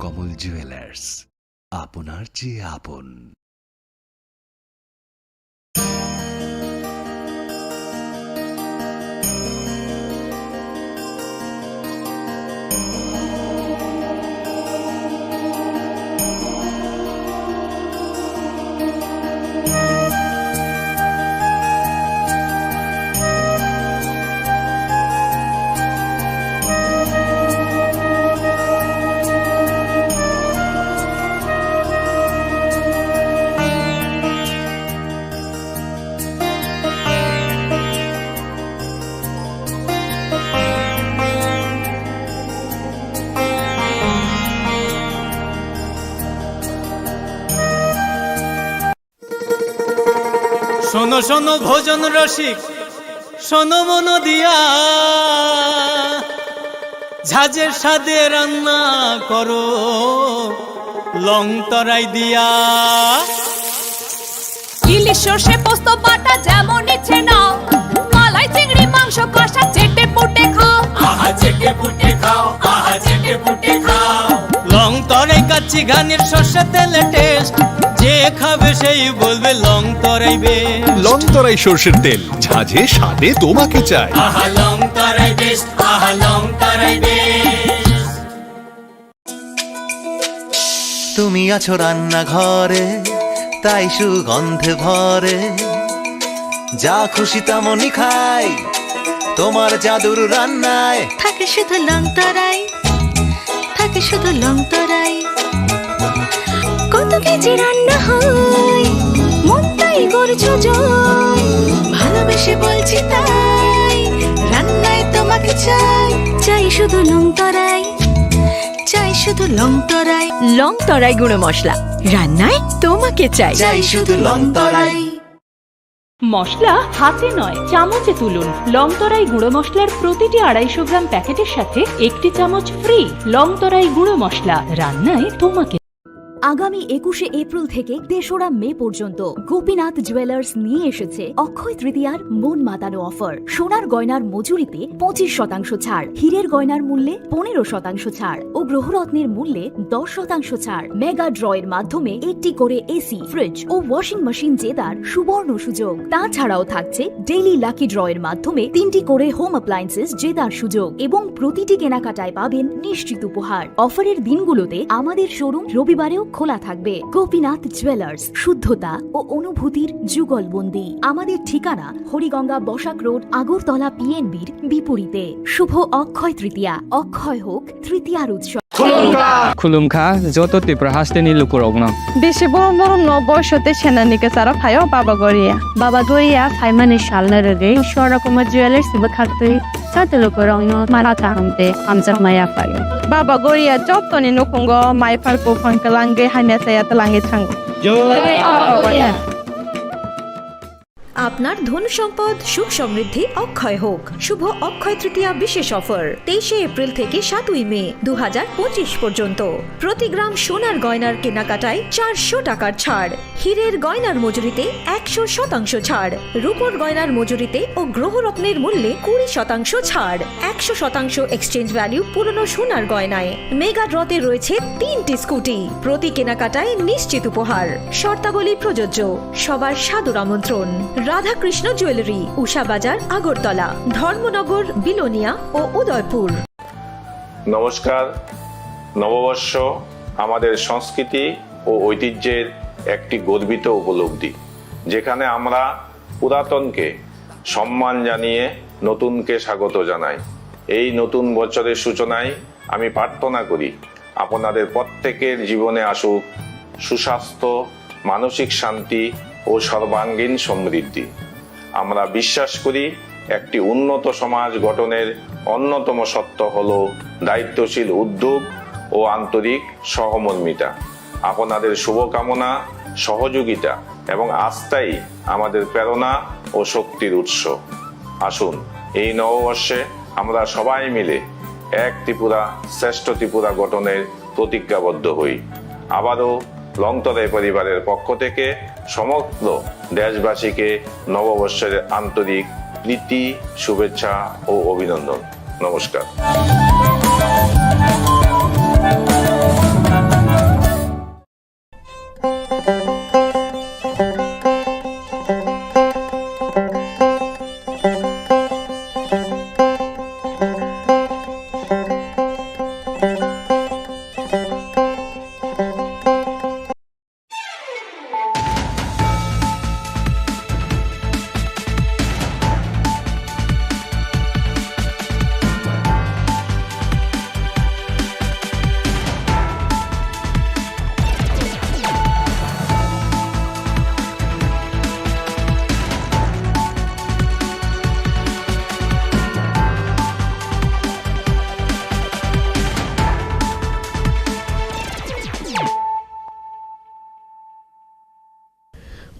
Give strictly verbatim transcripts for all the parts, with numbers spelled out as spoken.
কমল জুয়েলার্স, আপনার চেয়ে আপন। শোনো শোনো ভোজন রসিক, শোনো মন দিয়া, ঝাঁঝের স্বাদে রান্না করো লং তরাই দিয়া। ইলিশ সর্ষে পোস্ত বাটা যেমন ইচ্ছে নাও, মালাই চিংড়ি মাংস কষা চেটে পুটে খাও। আহা চেটে পুটে খাও, আহা চেটে পুটে খাও। লং তরাই কাচ্চি ঘানির সর্ষে তেলে টেস্ট, যে খাবে সেই বলবে লং তরাই বেস্ট। লং তরাই সর্ষের তেল, ঝাঁঝে স্বাদে তোমাকে চাই। আহা লং তরাই বেস্ট, আহা লং তরাই বেস্ট। তুমি আছো রান্নাঘরে, তাই সুগন্ধে ভরে। যা খুশি তেমনই খাই, তোমার জাদুর রান্নায়। থাকে শুধু লং তরাই, থাকে শুধু লং তরাই। কত কেজি রান্না হয়, মনটাই করছো জয়। ভালোবেসে বলছি তাই, রান্নায় তোমাকে চাই। চাই শুধু লং তরাই, চাই শুধু লং তরাই। লং তরাই গুঁড়ো মশলা, রান্নায় তোমাকে চাই। চাই শুধু লং তরাই। মশলা হাতে নয়, চামচে তুলুন। লং তরাই গুঁড়ো মশলার প্রতিটি আড়াইশো গ্রাম প্যাকেটের সাথে একটি চামচ ফ্রি। লং তরাই গুঁড়ো মশলা, রান্নায় তোমাকে। আগামী একুশে এপ্রিল থেকে তেসরা মে পর্যন্ত গোপীনাথ জুয়েলার্স নিয়ে এসেছে অক্ষয় তৃতীয়ার মন মাতানো অফার। সোনার গয়নার মজুরিতে পঁচিশ শতাংশ ছাড়, হীরের গয়নার মূল্যে পনেরো শতাংশ ছাড় ও গ্রহরত্নের মূল্যে দশ শতাংশ ছাড়। মেগা ড্র এর মাধ্যমে একটি করে এসি, ফ্রিজ ও ওয়াশিং মেশিন জেতার সুবর্ণ সুযোগ। তাছাড়াও থাকছে ডেইলি লাকি ড্র এর মাধ্যমে তিনটি করে হোম অ্যাপ্লায়েন্সেস জেতার সুযোগ এবং প্রতিটি কেনাকাটায় পাবেন নিশ্চিত উপহার। অফারের দিনগুলোতে আমাদের শোরুম রবিবারেও খোলা থাকবে। গোপীনাথ জুয়েলার্স, শুদ্ধতা ও অনুভূতির যুগলবন্দি। আমাদের ঠিকানা হরিগঙ্গা বসাক রোড, আগরতলা পিএনবির বিপরীতে। শুভ অক্ষয় তৃতীয়া, অক্ষয় হোক তৃতীয়ার উৎসব। Khulumkha joto Tripura hasteni lukurokno. Bisi borom borom no boisote senani kwcharo phaio Baba Goria. Baba Goria phaimani salno rwgwi Swarna Kumar Jewellers bwkhaktwi joto lukurokno mara kaham tei hamjakma yaphaio. Baba Goria jotoni nukhungo mai phar buphang kwlangwi hamya chaya twlangwi thango. আপনার ধন সম্পদ সুখ সমৃদ্ধি অক্ষয় হোক। শুভ অক্ষয় তৃতীয়া বিশেষ অফার, তেইশে এপ্রিল থেকে সাতই মে দু হাজার পঁচিশ পর্যন্ত। প্রতি গ্রাম সোনার গয়নার কেনাকাটায় চারশো টাকার ছাড়, হীরের গয়নার মজুরিতে একশো শতাংশ ছাড়, রূপোর গয়নার মজুরিতে ও গ্রহরত্নের মূল্যে কুড়ি শতাংশ ছাড়, একশো শতাংশ এক্সচেঞ্জ ভ্যালু পুরনো সোনার গয়নায়। মেগা ড্রতে রয়েছে তিনটি স্কুটি, প্রতি কেনাকাটায় নিশ্চিত উপহার। শর্তাবলী প্রযোজ্য। সবার সাদর আমন্ত্রণ। রাধাকৃষ্ণ জুয়েলারি, উষা বাজার, আগরতলা, ধর্মনগর, বিলোনিয়া ও উদয়পুর। নমস্কার। নববর্ষ আমাদের সংস্কৃতি ও ঐতিহ্যের একটি গর্বিত উপলব্ধি, যেখানে আমরা পুরাতনকে সম্মান জানিয়ে নতুনকে স্বাগত জানাই। এই নতুন বছরের সূচনায় আমি প্রার্থনা করি, আপনাদের প্রত্যেকের জীবনে আসুক সুস্বাস্থ্য, মানসিক শান্তি ও সর্বাঙ্গীন সমৃদ্ধি। আমরা বিশ্বাস করি, একটি উন্নত সমাজ গঠনের অন্যতম সত্য হল দায়িত্বশীল উদ্যোগ ও আন্তরিক সহমর্মিতা। আপনাদের শুভকামনা, সহযোগিতা এবং আস্থাই আমাদের প্রেরণা ও শক্তির উৎস। আসুন, এই নববর্ষে আমরা সবাই মিলে এক ত্রিপুরা, শ্রেষ্ঠ ত্রিপুরা গঠনের প্রতিজ্ঞাবদ্ধ হই। আবারও লংতরাই পরিবারের পক্ষ থেকে সমগ্র দেশবাসীকে নববর্ষের আন্তরিক প্রীতি, শুভেচ্ছা ও অভিনন্দন। নমস্কার।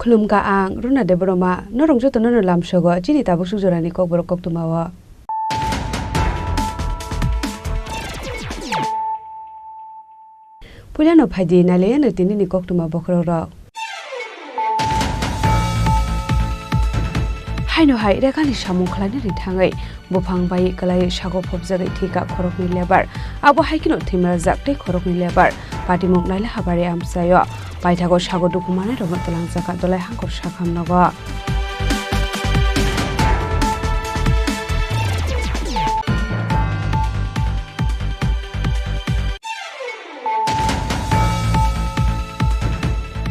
Khulumkha ang Runa Debbarma, norok jotono no lamsogo chini tabuk suk jorani kokborok koktwmao. Puilano phaidi nailaiano tinini koktwma bokhorokrok. Haino hai Rekhani samung khlainani thangwi buphang bai kwlaiwi sago phobjagwi thwikha khoroknwi lebar. Abo hai kheno thwimajak tei khoroknwi lebar. Patimung Naila Habari amchaio. Paithago sago dukhu manwi rokno twlangjakha Dolai Hangkor Sakham nogo.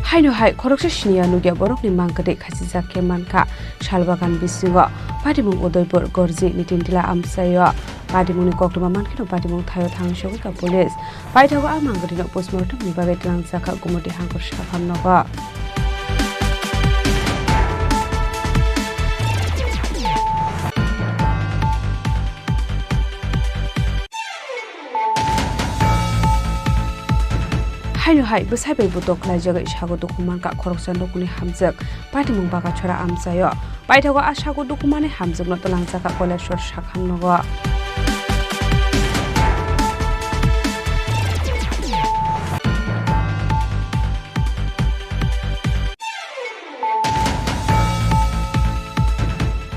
Haino hai khoroksa siniya nukya borokni mang kwtwi khachijak khe mankha. Salbagan bisingo patimung Udaipur, Gorji, Nitintila amchaio. Patimungni koktwma mankheno patimung thaio thang sogwikha police. Paithago a mang kwtwino postmortemni bagwi twlangjakha Gumoti Hangkor Sakham nogo. Haino hai bwsai bai butok khlaijagwi sago dukhu mankha khoroksa nukuni hamjwk. Patimung Bakachora amchaio. Paithago a sago dukhu manwi hamjwkno twlangjakha Koilashwar Sakham nogo.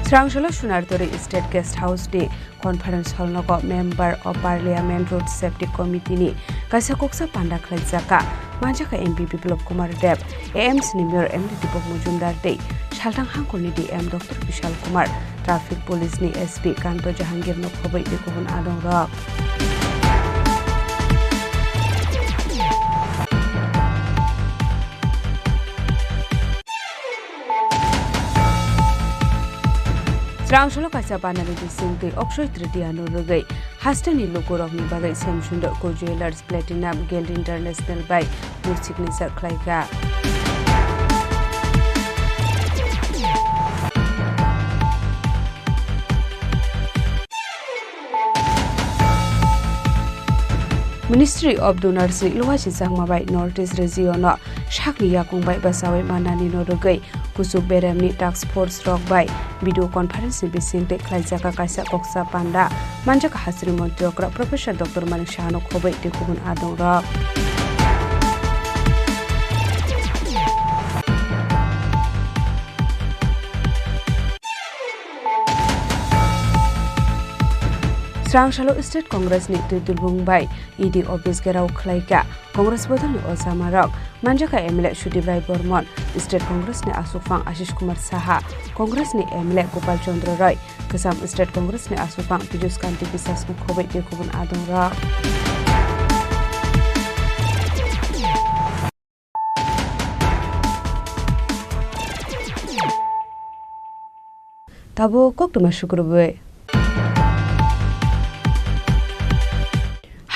Srangsolo Sunarturi State Guest House ni Conference Hall nogo Member of Parliament Road Safety Committee ni kaisa koksa panda khlaijak kha. Manjakha M P Biplab Kumar Deb, A M C ni Mayor M D Deepak Majumdar tei Salthang Hangkor ni D M Doctor Bishal Kumar, Traffic Police ni S P Kanto Jahangir no khobwi tei kubun adong rok. Srangsolo kaisa banani bisingtwi Akshay Tritiya no rwgwi hasteni lukurokni bagwi Semsundor Co Jewellers Platinum Guild International bai murchikni sak khlaikha. Ministry of Donors ni Luaji Changma bai North East Region no sakni yakung bai bachawi manani no rwgwi kuchuk beremni task force rok bai video conference ni bisingtwi khlaijak kaisa koksa panda manjak hasri montri okra Professor Doctor Manik Saha no khobwi tei kubun adong rok. Srangsalo State Congress ni twi tulbung bai E D office gherao khlaikha Congress bodolni ojamarok. Manjakha M L A Sudip Rai Bormon, State Congress ni asukphang Ashish Kumar Saha, Congress ni M L A Gopal Chandra Roy, Kwcham State Congress ni asukphang Piyush Kanti Biswas no khobwi tei kubun adongrok. Tabuk koktwma sukrubwi.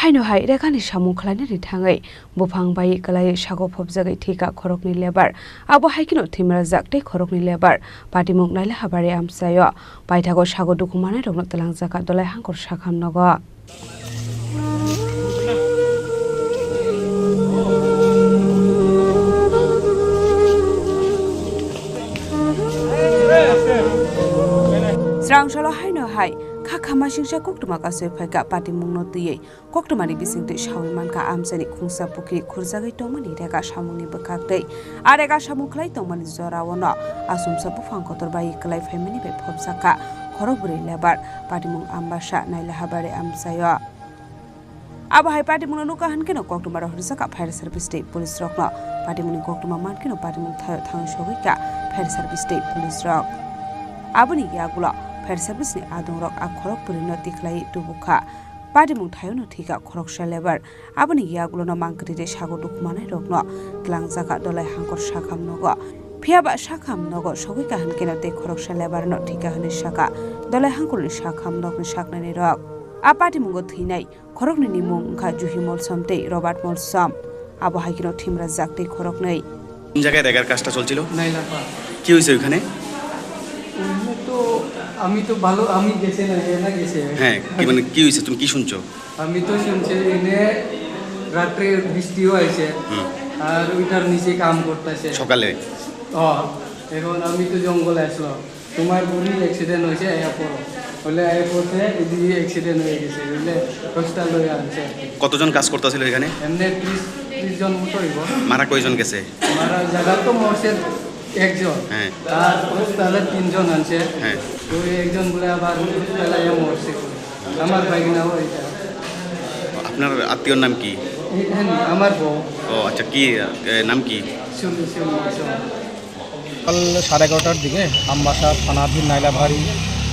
Haino hai Rekhani samung khlainani thangwi buphang bai kwlaiwi sago phobjagwi thwikha khoroknwi lebar. Abo hai kheno thwimarajak tei khoroknwi lebar. Patimung Naila Habari amchaio. Paithago sago dukhu manwi rokno twlangjakha Dolai Hangkor Sakham nogo. Srangsalo haino hai kha khamasingsa koktwma kasui phaikha patimungno twiwi. Koktwmani bisingtwi sawi mankha amchaini khungsa pukri khurjagwi tongmani rega samungni bwkhaktwi. A rega samung khlai tongmani joraono asumsa buphang kotor bai kwlai phaimani bai phobjakha khorok bwrwi lebar patimung Ambasa Naila Habari amchaio. Abo hai patimungno nukha hwnkhe no koktwma rohorjakha fire service tei police rokno. Patimungni koktwma mankhe no patimung thaio thangwi sogwi kha fire service tei police rok. Aboni yagulo fire service ni adongrok a khorok bwrwino tikhlai tubukha. Patimung thaio no thwikha khoroksa lebar. Aboni yagulo no mang kwtwi tei sago dukhu manai rokno twlangjakha Dolai Hangkor Sakham nogo. Phiyaba Sakham nogo sogwi kha hwnkhe no tei khoroksa lebar no thwikha hwnwi sakha Dolai Hangkor ni Sakham nokni saknani rok. A patimungo thwinai khoroknwi ni mung wngkha Juhi Molsom tei Robert Molsom. Abo hai kheno thimra jak tei khoroknwi. কোন জায়গায় রেগার কাজটা চলছিল? নাইলাপা। কি হয়েছে ওখানে? ওখানে তো আমি তো ভালো, আমি গেছি না, এ না গেছে। হ্যাঁ, কি মানে কি হয়েছে? তুমি কি শুনছো? আমি তো শুনছি এনে রাত্রে বৃষ্টিও আইছে, হুম। আর ওইটার নিচে কাম করতেছে। সকালে? ও, এখন আমি তো জঙ্গলে আসলাম, তোমার বুড়ি অ্যাক্সিডেন্ট হয়েছে, আয়া পড়ো। বলে আয়া পড়তে এদিকে অ্যাক্সিডেন্ট হয়ে গেছে, বুঝলে? হসপিটাল লয়ে আনছে আর কি। কতজন কাজ করতেছিল এখানে? এমনি ত্রিশ, ত্রিশ জন মতো হইব। মারা কয়জন গেছে? মারা জায়গা তো মরছে একজন। হ্যাঁ। আর হসপিটালে তিনজন আনছে। হ্যাঁ। তো একজন বলে আবার হসপিটালে আয়া মরছে। আমার ভাগিনা ওইটা। আপনার আত্মীয়র নাম কি? এ-, এ-, আমার বউ। ও আচ্ছা, কি, এ, নাম কি? শিউলি, শিউলি, শিউলি। সকাল সাড়ে এগারোটার দিকে আমবাসা থানাধীন নাইলাভারি,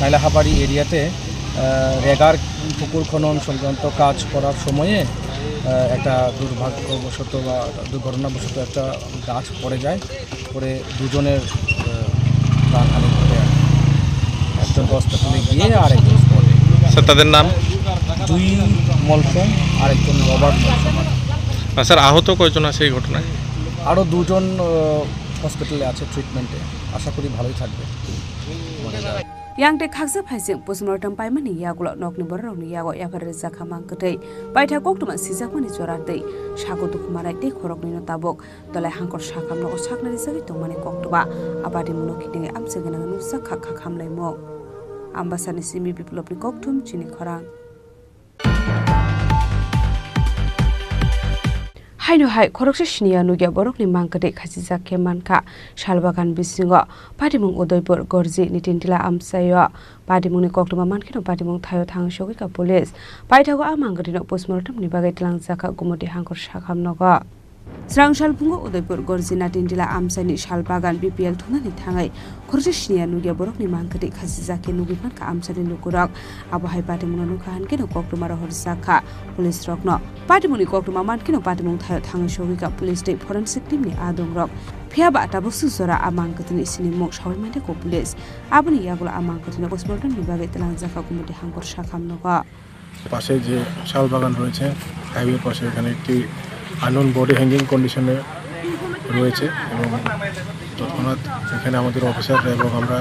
নাইলাহাবাড়ি এরিয়াতে, আহ, রেগার পুকুর খনন সংক্রান্ত কাজ করার সময়ে, আহ, একটা দুর্ভাগ্যবশত বা দুর্ঘটনাবশত একটা গাছ পড়ে যায়। পরে দুজনের, আহ, প্রাণহানি ঘটে আর কি। একজন হসপিটালে গিয়ে আর একজন স্পটে। স্যার, তাদের নাম? জুই মলসম আর একজন রবার্ট মলসম। আর স্যার, আহত কয়জন আছে এই ঘটনায়? আরও দুজন, আহ, হসপিটালে আছে ট্রিটমেন্টে। আশা করি ভালোই থাকবে। Yang tei khaksa phaising postmortem paimani yagulo nokni bororokni yago yaphar rijak kha mang kwtwi. Paitha koktwma sijakmani jora tei sago dukhumanai tei khoroknwino tabuk. Tolai hangkor sakhamno o sakna rijagwi tongmani koktwma. A patimungno kitingwi amchai gwnangwi nukjak kha kha khamlaimung. Ambasani simi Biplopni kokthum chini khorang. Haino hai khoroksa siniya nukya borokni mang kwtwi khachijak khe mankha Salbagan bisingo patimung Udaipur Gorji Nitintila amchaio. Patimungni koktwma mankheno patimung thaio thang sogwi kha police. Paithago a mang kwtwino postmortemni bagwi twlangjak kha Gumoti hangkor sakhamnogo. Srang salphungo Udaipur Gorjina Tindila amchaini sal bagan B P L thunani thangwi khoroksa siniya nukya borokni mang kwtwi khachijak khe nugwi mankha amchaini lukurok. Abo hai patimungno nukha hwnkheno koktwma rohorjak kha police rokno. Patimungni koktwma mankheno patimung thaio thangwi sogwi kha police tei forensic team ni adongrok. Phiyaba tabuk swk jora a mang kwtwini sinimung sawi manya kho police. Aboni yagulo a mang kwtwino postmortem ni bagwi twlangjak kha Gumoti hangkor sakhamnogo. পাশে যে শাল বাগান রয়েছে, হাইওয়ে পাশে, এখানে একটি unknown body hanging কন্ডিশনে রয়েছে এবং তৎক্ষণাৎ এখানে আমাদের অফিসাররা এবং আমরা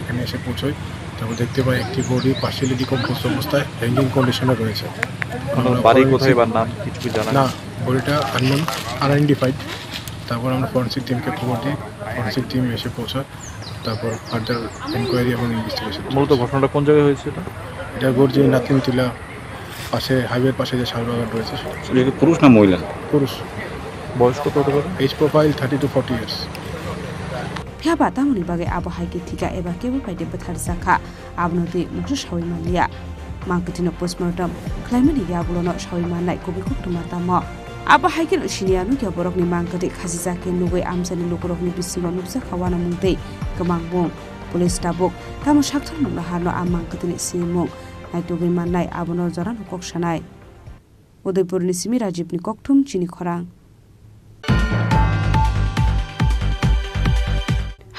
এখানে এসে পৌঁছই। তারপর দেখতে পাই একটি বডি পার্শিয়ালি ডিকম্পোজ অবস্থায় হ্যাঙ্গিং কন্ডিশনে রয়েছে। কোনো আমরা বাড়ি ফরেন্সিক কোথায় বা নাম কিছু কি জানা না, গেছে? বডিটা আননোন, আনআইডেন্টিফাইড। তারপর আমরা ফরেন্সিক টিমকে খবর দিই, ফরেন্সিক টিম এসে পৌঁছায়। তারপর ফার্দার এনকোয়ারি এবং ইনভেস্টিগেশন মূলত চলছে। ঘটনাটা কোন জায়গায় হয়েছে এটা? এটা গর্জি নাতিনটিলা পাশে, হাইওয়ের পাশে যে শালবাগান রয়েছে। এটা কি পুরুষ না মহিলা? পুরুষ। বয়স কত হতে পারে? Age profile thirty to forty years. Phiyaba tamoni bagwi abo hai khe thika eba kebo pai de bwtharjak kha, abono twi mungsa sawi manliya. Mang kwthwino postmortem khlaimani yagulono sawi mannai kubui koktwma tamo. Abo hai kheno siniya nukya borokni mang kwthwi khachijak khe nugwi amchaini lukurokni bisingo nukjak kha uanamung tei kwmangmung. Police tabuk tamo sakthar nukna harno a mang kwthwini sinimung naitugwi mannai, abono jorano kok sanai. Udaipurni simi Rajibni kokthum chini khorang.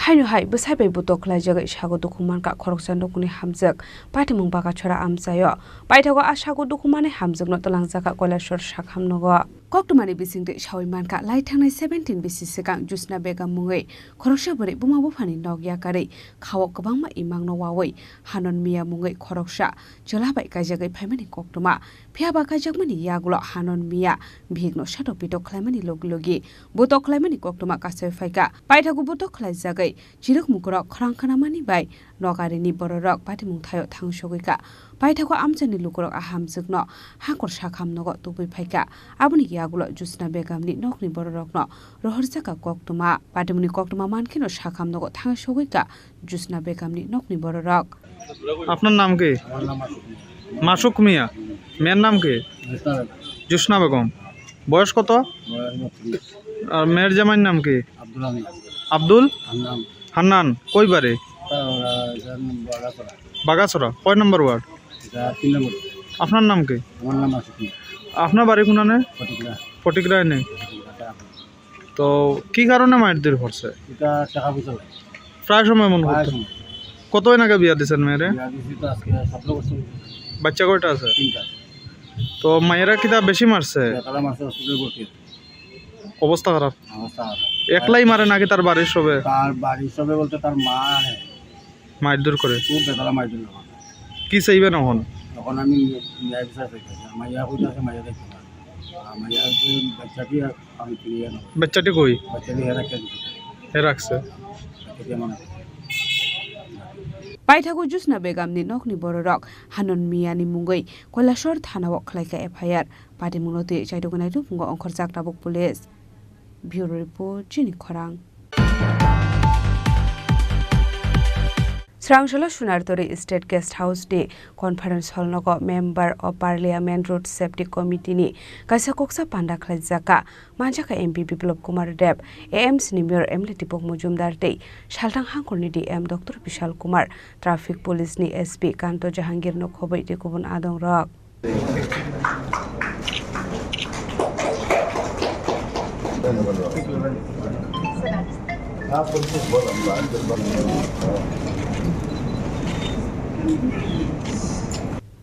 Haino hai bwsai bai butok khlaijagwi sago dukhu mankha khoroksa nokni hamjwk patimung Bagachora amchaio. Paithago a sago dukhu manwi hamjwkno twlangjakha Koilashwar sakham nogo. Koktwmani bisingtwi sawi mankha, lai thangnai seventeen bisi swkang Jyotsna Begum mungwi khoroksa bwrwi buma buphani nok yakarwi khao kwbangma imangno wawi Hanon Miya mungwi khoroksa chwla bai kaijagwi phaimani koktwma. Phiyaba kaijakmani yagulo Hanon Miya bihikno satok pitok khlaimani logi logi butok khlaimani koktwma kasawi phaikha. Paithago butok khlaijagwi chirwk mukurok khorang khnamani bai nokarini bororok patimung thaio thangsogwi kha. Paithago amchaini lukurok a hamjwkno hakor sakham nogo tubui phaikha. Aboni yagulo Jyotsna Begumni nokni bororokno rohorjakha koktwma. Patimungni koktwma mankheno sakham nogo thangsogwi kha Jyotsna Begumni nokni bororok. আপনার নাম কি? আমার নাম আশিক মিয়া। মাসুক মিয়া। মেয়ের নাম কি? জোসনা বেগম। জোসনা বেগম। বয়স কত? বয়স বত্রিশ। আর মেয়ের জামাইর নাম কি? আব্দুল হামিদ। আব্দুল? হান্নান। হান্নান। কই বাড়ি? তা ওরা এখানে বাগাছড়া। বাগাছড়া। কয় নম্বর ওয়ার্ড? এটা তিন নম্বর। আপনার নাম কি? আমার নাম আশিক মিয়া। আপনার বাড়ি কোনানে? ফটিকরা। ফটিকরায় নেই। ফটিকরা। তো কি কারণে মারধর করছে? এটা টাকা পয়সা লাগে। প্রায় সময় মনে প্রায় করতে? সময়। কতদিন আগে বিয়া দিছেন মেয়েরে? বিয়া দিছি তো আজকে সতেরো বছর হয়েছে। বাচ্চা কয়টা আছে? তিনটা। তো মায়েরা কিতা বেশি মারছে? বেতালা মারছে, হসপিটালে ভর্তি আছে। অবস্থা খারাপ? অবস্থা খারাপ। একলাই মারে নাকি তার বাড়ির সবে? তার বাড়ির সবে বলতে তার মা আরে। মারধর করে? খুব বেতালা মারধর করে। কি চাইবেন এখন? এখন আমি ন্যায় বিচার চাইতেছি। মাইয়া কইতে আছে, মাইয়া দেখতে না। আর মাইয়া যে বাচ্চাটি আর আমি ফিরিয়ে আনবো। বাচ্চাটি কই? বাচ্চাটি এরা কে দিছে? এ রাখছে। Paithago Josna Begamni nokni bororok Hanon Miyani mungwi Koilashahar thanao khlaikha F I R. Patimungno twi chaitoknai tubungo ongkhorjak tabuk police. Bureau Report, Chini Khorang. Srangsalo Sunartori State Guest House ni Conference Hall nogo Member of Parliament Road Safety Committee ni kaisa koksa panda khlaijak kha. Manjakha M P Biplab Kumar Deb, A M C ni Mayor M L A Deepak Majumdar tei Salthang Hangkhor ni D M Doctor Bishal Kumar, Traffic Police ni S P Kanto Jahangir no khobwi tei kubun adong rok.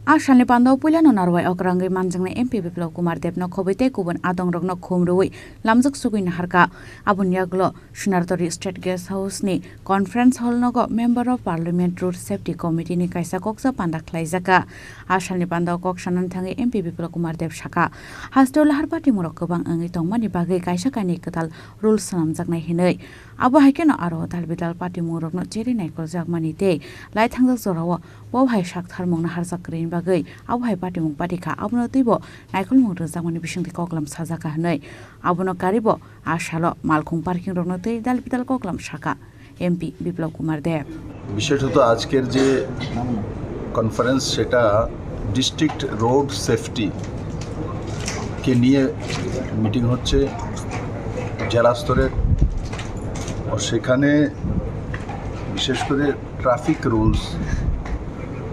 A salni pandao puilano narwai okrangwi manjaknai M P Biplab Kumar Debno khobwi tei kubun adongrokno khum rwui lamjak sugwi naharkha. Aboni yagulo Sunartori State Guest House ni Conference Hall nogo Member of Parliament Road Safety Committee ni kaisa koksa panda khlaijakha. A salni pandao kok sanani thangwi M P Biplab Kumar Deb sakha, hasteo lahar patimungrok kwbang wngwi tongmani bagwi kaisa kainwi kwtal rules swnamjaknai hinwi. Abo hai kheno aro dal bidal patimungrokno cherwi naikoljakmani tei lai thangjak jorao bo hai saktharmung naharjak kwrwini bagwi abo hai patimung patikha, abono twibo naikolmung rwjakmani bisingtwi koklam sajak kha hwnwi abono karibo a salo malkhung parking rokno twi dal bidal koklam sakha M P Biplab Kumar Deb. বিশেষত আজকের যে কনফারেন্স, সেটা district road safety কে নিয়ে মিটিং হচ্ছে জেলা স্তরের। ও সেখানে বিশেষ করে ট্রাফিক রুলস,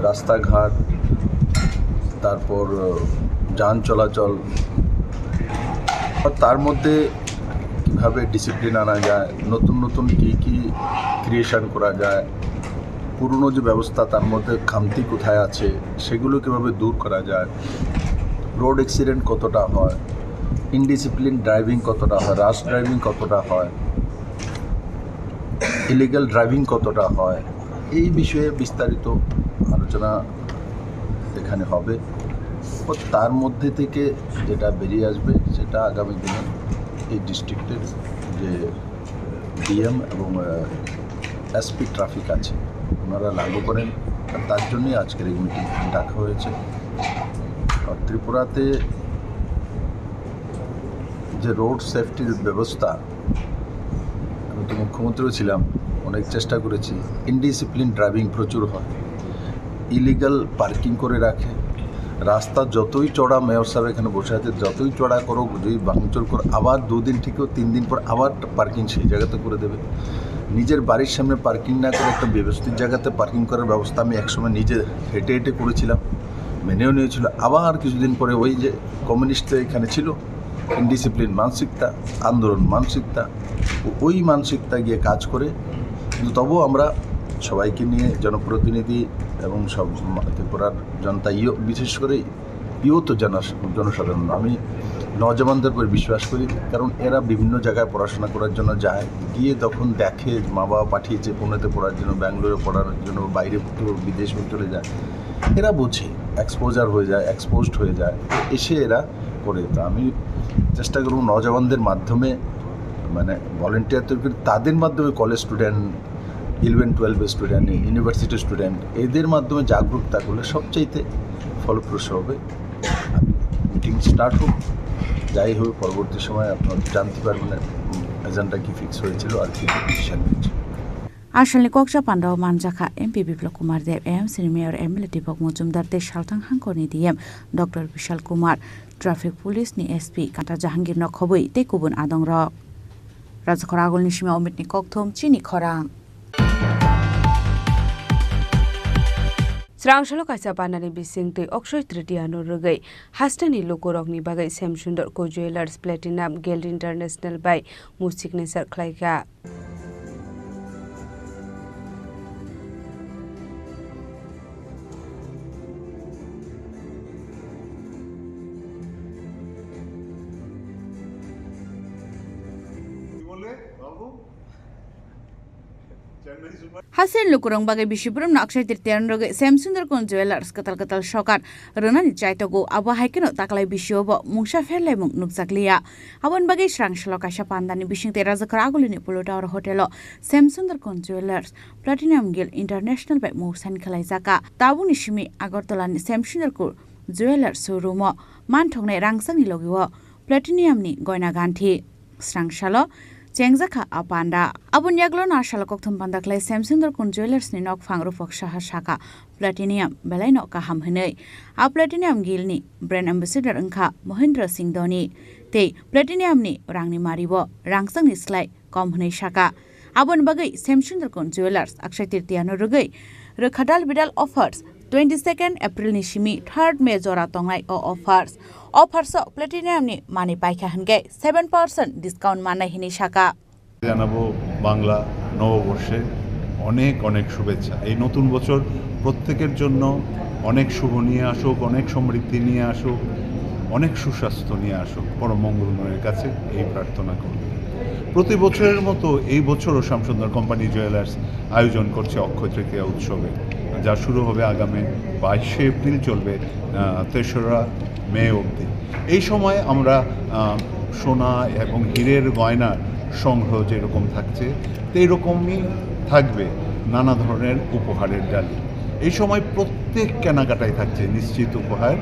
রাস্তাঘাট, তারপর, আহ, যান চলাচল, আর তার মধ্যে কীভাবে ডিসিপ্লিন আনা যায়, নতুন নতুন কী কী ক্রিয়েশন করা যায়, পুরনো যে ব্যবস্থা তার মধ্যে খামতি কোথায় আছে সেগুলো কীভাবে দূর করা যায়, রোড অ্যাক্সিডেন্ট কতটা হয়, ইনডিসিপ্লিন ড্রাইভিং কতটা হয়, র্যাশ ড্রাইভিং কতটা হয়, ইলিগ্যাল ড্রাইভিং কতটা হয়, এই বিষয়ে বিস্তারিত আলোচনা এখানে হবে। ও তার মধ্যে থেকে যেটা বেরিয়ে আসবে, সেটা আগামী দিনে এই ডিস্ট্রিক্টের যে ডিএম এবং, আহ, এসপি ট্রাফিক আছে, ওনারা লাগু করেন। আর তার জন্যই আজকের এই মিটিং ডাকা হয়েছে। আর ত্রিপুরাতে যে রোড সেফটির ব্যবস্থা, আমি তো মুখ্যমন্ত্রীও ছিলাম, অনেক চেষ্টা করেছি। ইনডিসিপ্লিন ড্রাইভিং প্রচুর হয়, ইলিগাল পার্কিং করে রাখে। রাস্তা যতই চড়া, মেয়র সাহেব এখানে বসে আছে, যতই চড়া করো, যদি ভাঙচুর করো, আবার দুদিন ঠিক তিন দিন পর আবার পার্কিং সেই জায়গাতে করে দেবে। নিজের বাড়ির সামনে পার্কিং না করে একটা ব্যবস্থিত জায়গাতে পার্কিং করার ব্যবস্থা আমি একসময় নিজে হেঁটে হেঁটে করেছিলাম, মেনেও নিয়েছিল। আবার কিছুদিন পরে ওই যে কমিউনিস্ট এখানে ছিল, ইনডিসিপ্লিন মানসিকতা, আন্দোলন মানসিকতা, ও-, ওই মানসিকতা গিয়ে কাজ করে। কিন্তু তবুও আমরা সবাইকে নিয়ে, জনপ্রতিনিধি এবং সব মা-, ত্রিপুরার জনতা, ইয়ো-, বিশেষ করে ইয়ুথ জনস-, জনসাধারণ, আমি নওজওয়ানদের উপর বিশ্বাস করি, কারণ এরা বিভিন্ন জায়গায় পড়াশোনা করার জন্য যায়, গিয়ে তখন দেখে মা বাবা পাঠিয়েছে পুনেতে পড়ার জন্য, ব্যাঙ্গালোরে পড়ার জন্য, বাইরে তো বিদেশেও চলে যায়, এরা বোঝে, এক্সপোজার হয়ে যায়, এক্সপোজড হয়ে যায়, এসে এরা করে। তো আমি চেষ্টা করব নওজওয়ানদের মাধ্যমে, মানে ভলেন্টিয়ার তৈরি করে, তাদের মাধ্যমে college student, eleven twelve student, university student, এদের মাধ্যমে জাগরুকতা করলে সবচাইতে ফলপ্রসূ হবে। মিটিং স্টার্ট হোক, যাই হবে পরবর্তী সময় আপনারা জানতে পারবেন, উম, এজেন্ডা কি ফিক্স হয়েছিল আর কি ডিসিশন হয়েছিল। Asalni koksa pandao manjakha M P Biplab Kumar Deb, A M C ni Mayor M L A Deepak Majumdar tei Salthang Hangkhor ni D M Doctor Bishal Kumar, Traffic Police ni S P Kanta Jahangir no khobwi tei kubun adong rok. Rajakhor Agulni simi Omit ni kokthum, Chini Khorang. Srangsalo kaisa panani bisingtwi Akshay Tritiya no rwgwi hasteni lukurokni bagwi Shyam Sundar Co Jewellers Platinum Guild International bai mu signature khlaikha. Hasil lukurok bagwi bisi borokno Akshay Tritiya rwgwi Shyam Sundar Kunj Jewellers kwtal kwtal sokar rwnani chaitogo, abo hai kheno taklai bisio bo mungsa pherlaimung nukjakliya. Aboni bagwi srang salo kaisa pandani bisingtwi Rajakhor Agulini Polo Tower Hotel-o Shyam Sundar Kunj Jewellers Platinum Gilt International bai mungsa ni khwlaijak. Tabukni simi Agartala ni Shyam Sundar Kunj Jewellers showroom-o manthoknai rangchakni logi-o Platinum ni goina ganthi. Srang salo chengjak kha a panda. Aboni yagulo no a salo kokthum panda khlai Shyam Sundar Kunj Jewellers ni nokphang Rupak Saha saka Platinum belai no kaham hinwi. A Platinum Gilt ni brand ambassador wngkha Mahendra Singh Dhoni. Tei Platinum ni rangni mari bo rangchakni slai kom hinwi saka. Aboni bagwi Shyam Sundar Kunj Jewellers Akshay Tritiya no rwgwi rwkha dal bidal offers. Twenty second April ni simi third May jora tongnai o offers. Offers o Platinum ni mani paikha hinkhe seven percent discount mannai hinwi saka. জানাবো বাংলা নববর্ষের অনেক অনেক শুভেচ্ছা। এই নতুন বছর প্রত্যেকের জন্য অনেক শুভ নিয়ে আসুক, অনেক সমৃদ্ধি নিয়ে আসুক, অনেক সুস্বাস্থ্য নিয়ে আসুক। পরম মঙ্গলময়ের কাছে এই প্রার্থনা করি। প্রতি বছরের মতো এই বছরও শ্যামসুন্দর কোম্পানি জুয়েলার্স আয়োজন করছে অক্ষয় তৃতীয়া উৎসবে, যা শুরু হবে আগামী বাইশে এপ্রিল, চলবে, আহ, তেসরা মে অবধি। এই সময় আমরা, আহ, সোনা এবং হীরের গয়নার সংগ্রহ যেরকম থাকছে, সেই রকমই থাকবে নানা ধরনের উপহারের ডালি। এই সময় প্রত্যেক কেনাকাটায় থাকছে নিশ্চিত উপহার।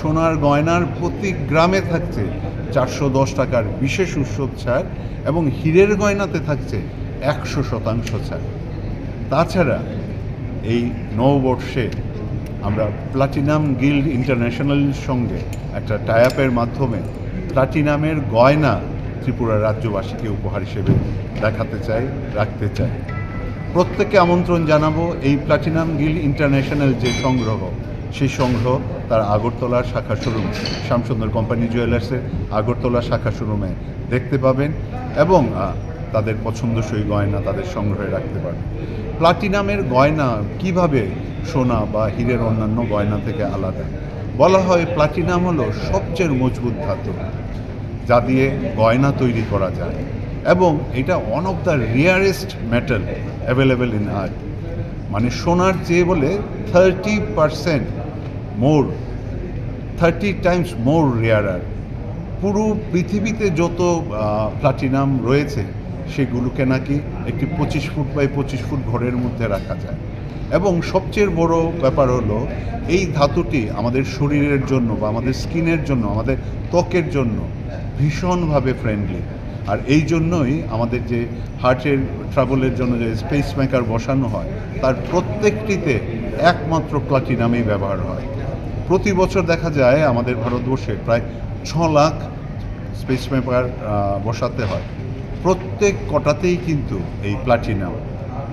সোনার গয়নার প্রতি গ্রামে থাকছে চারশো দশ টাকার বিশেষ উৎসব ছাড় এবং হীরের গয়নাতে থাকছে একশো শতাংশ ছাড়। তাছাড়া এই নববর্ষে আমরা প্লাটিনাম গিল্ড ইন্টারন্যাশনালের সঙ্গে একটা টাই আপের মাধ্যমে প্লাটিনামের গয়না ত্রিপুরা রাজ্যবাসীকে উপহার হিসেবে দেখাতে চাই, রাখতে চাই। প্রত্যেককে আমন্ত্রণ জানাবো এই প্লাটিনাম গিল্ড ইন্টারন্যাশনাল যে সংগ্রহ, সেই সংগ্রহ তার আগরতলা শাখা শোরুম, শ্যামসুন্দর কোম্পানি জুয়েলার্সের আগরতলা শাখা শোরুমে দেখতে পাবেন এবং, আহ, তাদের পছন্দসই গয়না তাদের সংগ্রহে রাখতে পারবেন। প্লাটিনামের গয়না কিভাবে সোনা বা হীরের অন্যান্য গয়না থেকে আলাদা? বলা হয় প্লাটিনাম হলো সবচেয়ে মজবুত ধাতু, যা দিয়ে গয়না তৈরি করা যায় এবং এটা one of the rarest metal available in earth। মানে সোনার চেয়ে বলে thirty percent more, thirty times more রেয়ারার। পুরো পৃথিবীতে যত, আহ, প্লাটিনাম রয়েছে, সেগুলোকে নাকি একটি পঁচিশ ফুট বাই পঁচিশ ফুট ঘরের মধ্যে রাখা যায়। এবং সবচেয়ে বড় ব্যাপার হলো, এই ধাতুটি আমাদের শরীরের জন্য বা আমাদের স্কিনের জন্য, আমাদের ত্বকের জন্য ভীষণভাবে ফ্রেন্ডলি। আর এই জন্যই আমাদের যে হার্টের ট্রাবলের জন্য যে পেসমেকার বসানো হয়, তার প্রত্যেকটিতে একমাত্র প্লাটিনামই ব্যবহার হয়। প্রতি বছর দেখা যায় আমাদের ভারতবর্ষে প্রায় ছ লাখ পেসমেকার, আহ, বসাতে হয়। প্রত্যেক কটাতেই কিন্তু এই প্লাটিনাম,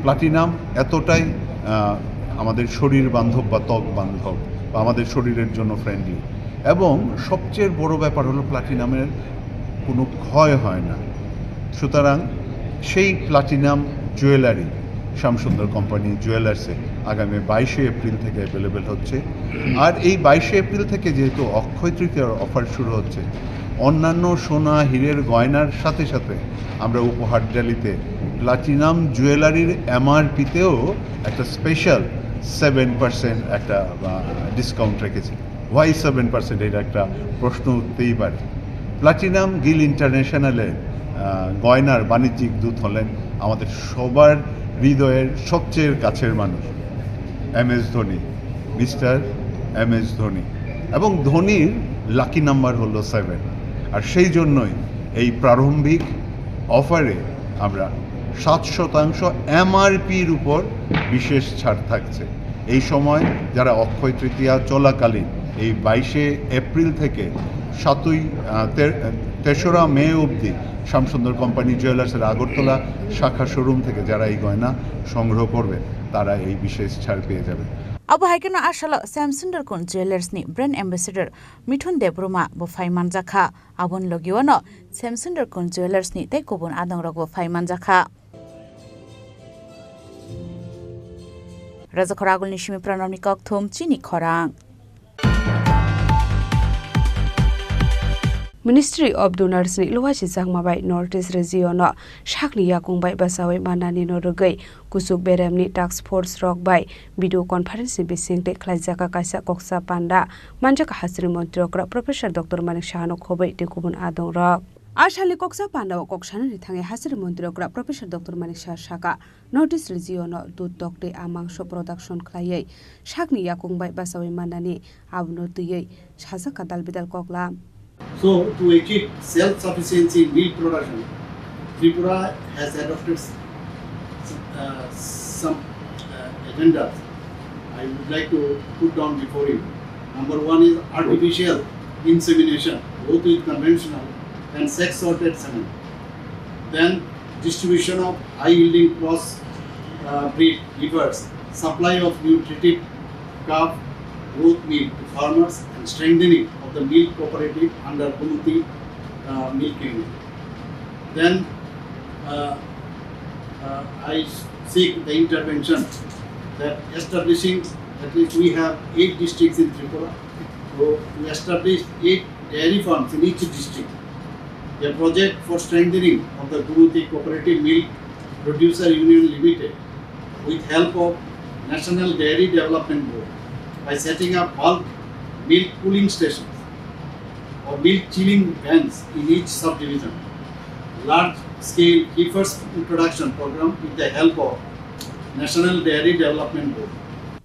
প্লাটিনাম এতটাই, আহ, আমাদের শরীর বান্ধব বা ত্বক বান্ধব বা আমাদের শরীরের জন্য ফ্রেন্ডলি। এবং সবচেয়ে বড় ব্যাপার হলো প্লাটিনামের কোনো ক্ষয় হয় না। সুতরাং সেই প্লাটিনাম জুয়েলারি শ্যামসুন্দর কোম্পানি জুয়েলার্সে আগামী বাইশে এপ্রিল থেকে অ্যাভেলেবল হচ্ছে। আর এই বাইশে এপ্রিল থেকে যেহেতু অক্ষয় তৃতীয়ার অফার শুরু হচ্ছে, অন্যান্য সোনা হীরের গয়নার সাথে সাথে আমরা উপহার ডালিতে প্লাটিনাম জুয়েলারির এমআরপিতেও একটা স্পেশাল সেভেন পার্সেন্ট একটা, আহ, ডিসকাউন্ট রেখেছি। ওয়াই সেভেন পার্সেন্ট, এটা একটা প্রশ্ন উঠতেই পারে। প্লাটিনাম গিল ইন্টারন্যাশনালের, আহ, গয়নার বাণিজ্যিক দূত হলেন আমাদের সবার হৃদয়ের সবচেয়ে কাছের মানুষ, M S Dhoni, mister M S Dhoni. এবং ধোনির লাকি নাম্বার হলো সেভেন। আর সেই জন্যই এই প্রারম্ভিক অফারে আমরা সাত শতাংশ এমআরপির উপর বিশেষ ছাড় থাকছে। এই সময় যারা অক্ষয় তৃতীয়া চলাকালীন এই বাইশে এপ্রিল থেকে সাতই, আহ, তে-, তেসরা মে অবধি শ্যামসুন্দর কোম্পানি জুয়েলার্সের আগরতলা শাখা শোরুম থেকে যারা এই গয়না সংগ্রহ করবেন, তারা এই বিশেষ ছাড় পেয়ে যাবেন। Abo hai kheno a salo Shyam Sundar Kunj Jewellers ni brand ambassador Mithun Debbarma bo phai manjakha. Aboni logi wano Shyam Sundar Kunj Jewellers ni tei kubun adongrok bo phai manjakha. Rajakhor Agulni simi Pranabni kokthum chini khorang. Ministry of Donors ni luaisi jakma bai North East region no sakni yakung bai bachaui mannani no rwgwi kuchuk beremni task force rok bai video conference ni bising tei khlaijak kaisa koksa panda manjak hasteni montri okra Professor Doctor Manik Saha no khobwi tei kubun adong rok. A salni koksa panda o kok sanani thangwi hasteni montri okra Professor Doctor Manik Saha saka North East region no dud tok tei a mangso production khlaiwi sakni yakung bai bachaui mannani abono twiwi sajak ka dal bidal koklam. So, to achieve self-sufficiency in milk production, Tripura has adopted, uh, some, uh, agendas. I would like to put down before you. Number one is artificial insemination, both with conventional and sex-sorted semen. Then distribution of high-yielding cross, uh, breed heifers, supply of nutritive calf growth milk to farmers, and strengthening of the milk cooperative under Gomati, uh, Milk Union. Then, uh, uh, I seek the intervention that establishing, at least we have eight districts in Tripura, so to establish eight dairy farms in each district. A project for strengthening of the Gomati Cooperative Milk Producer Union Limited with help of National Dairy Development Board by setting up bulk milk cooling stations or milk chilling vans in each subdivision. Large scale heifers introduction program with the help of National Dairy Development Board.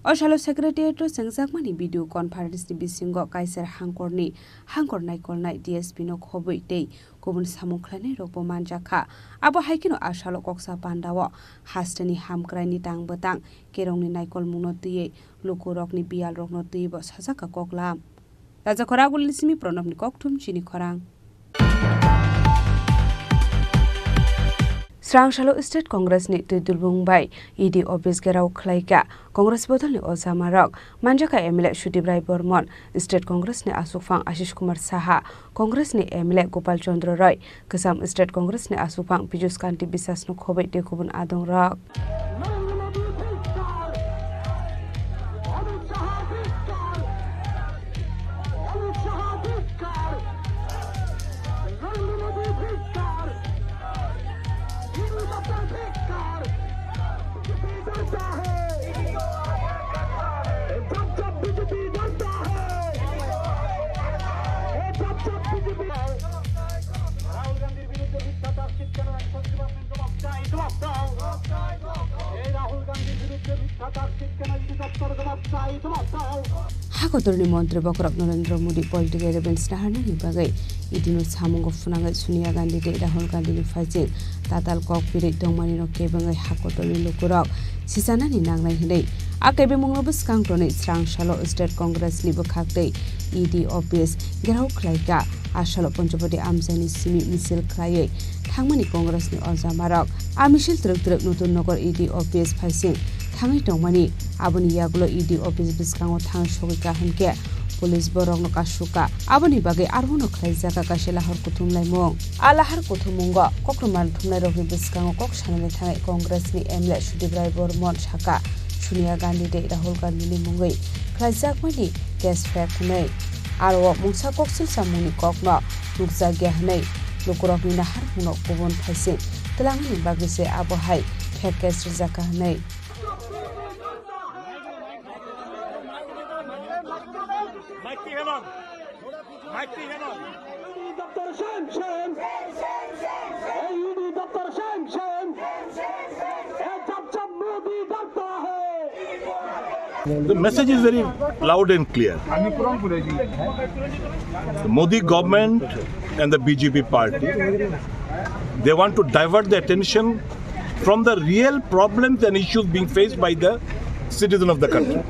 O salo Secretariat o chengjakmani video conference ni bisingo Kaiser Hangkorni Hangkor naikolnai D S P no khobwi tei kubun samung khlainairokbo manjakha. Abo hai kheno a salo koksa pandao hasteni hamkraini tang bwtang kerongni naikolmungno twiwi lukurokni biyalrokno twiwibo sajakha koklam. Rajakhora Agulni simi Pranabni kokthum chini khorang. Srang salo State Congress ni twi dulbung bai E D office gherao khlaikha. Congress bodolni ojamarok manjakha M L A Sudip Rai Bormon, State Congress ni asukphang Ashish Kumar Saha, Congress ni M L A Gopal Chandra Roy, kwcham State Congress ni asukphang Piyush Kanti Biswas no khobwi tei kubun adongrok. Rahul গান্ধীর বিরুদ্ধে মিথ্যা চার্জশিট কেন? একশো আশি পার্সেন্ট জবাব চাই, জবাব দাও। এই রাহুল গান্ধীর বিরুদ্ধে মিথ্যা চার্জশিট কেন? ইডি দপ্তর জবাব চাই, জবাব দাও। Hakotorni montri bokhorok Narendra Modi political revenge naharnani bagwi E D no samungo phwnangwi Sonia Gandhi tei Rahul Gandhi ni phaising tatal kok birwi tongmani no kebengwi hakotorni lukurok sichanani nangnai hwnwi a kebengmungno bwskang tonwi srang salo State Congress ni bwkhak tei E D office gherao khlaikha. A salo Panchapati amchaini simi misil khlaiwi thangmani Congress ni ojamarok. A misil twrwk twrwk Nutun Nagar E D office phaising thangwi tongmani. Aboni yagulo E D office bwskango thang sogwi kaham khe police borokno kasukha. Aboni bagwi arwano khlaijakha kaisa lahar kuthum laimung. A lahar kuthumungo kokrwma thumnairokni bwskango kok sanani thangwi Congress ni M L A Sudip Rai Bormon sakha, Sonia Gandhi tei Rahul Gandhi ni mungwi khlaijakmani case fake hwnwi. Aro o mungsa koksil samungni kokno nukjakya hwnwi lukurokni naharmungno kubun phaising twlangmani bagwi se abo hai fake case rwjakha hwnwi. The message is very loud and clear. The Modi government and the B J P party, they want to divert the attention from the real problems and issues being faced by the citizen of the country.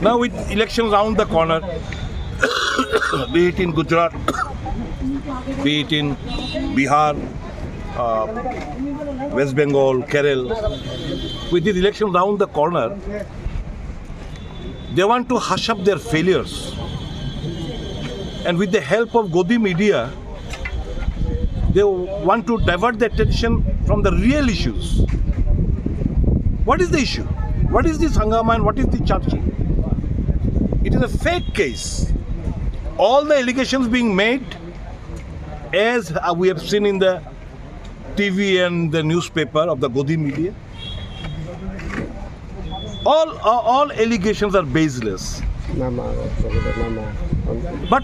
Now, with elections around the corner, be it in Gujarat, be it in Bihar, uh, West Bengal, Kerala, with these elections around the corner, they want to hush up their failures. And with the help of Godi media, they want to divert the attention from the real issues. What is the issue? What is this hangama and what is the charging? It is a fake case. All the allegations being made, as uh, we have seen in the T V and the newspaper of the Godi media, all uh, all allegations are baseless. Nama, nama. But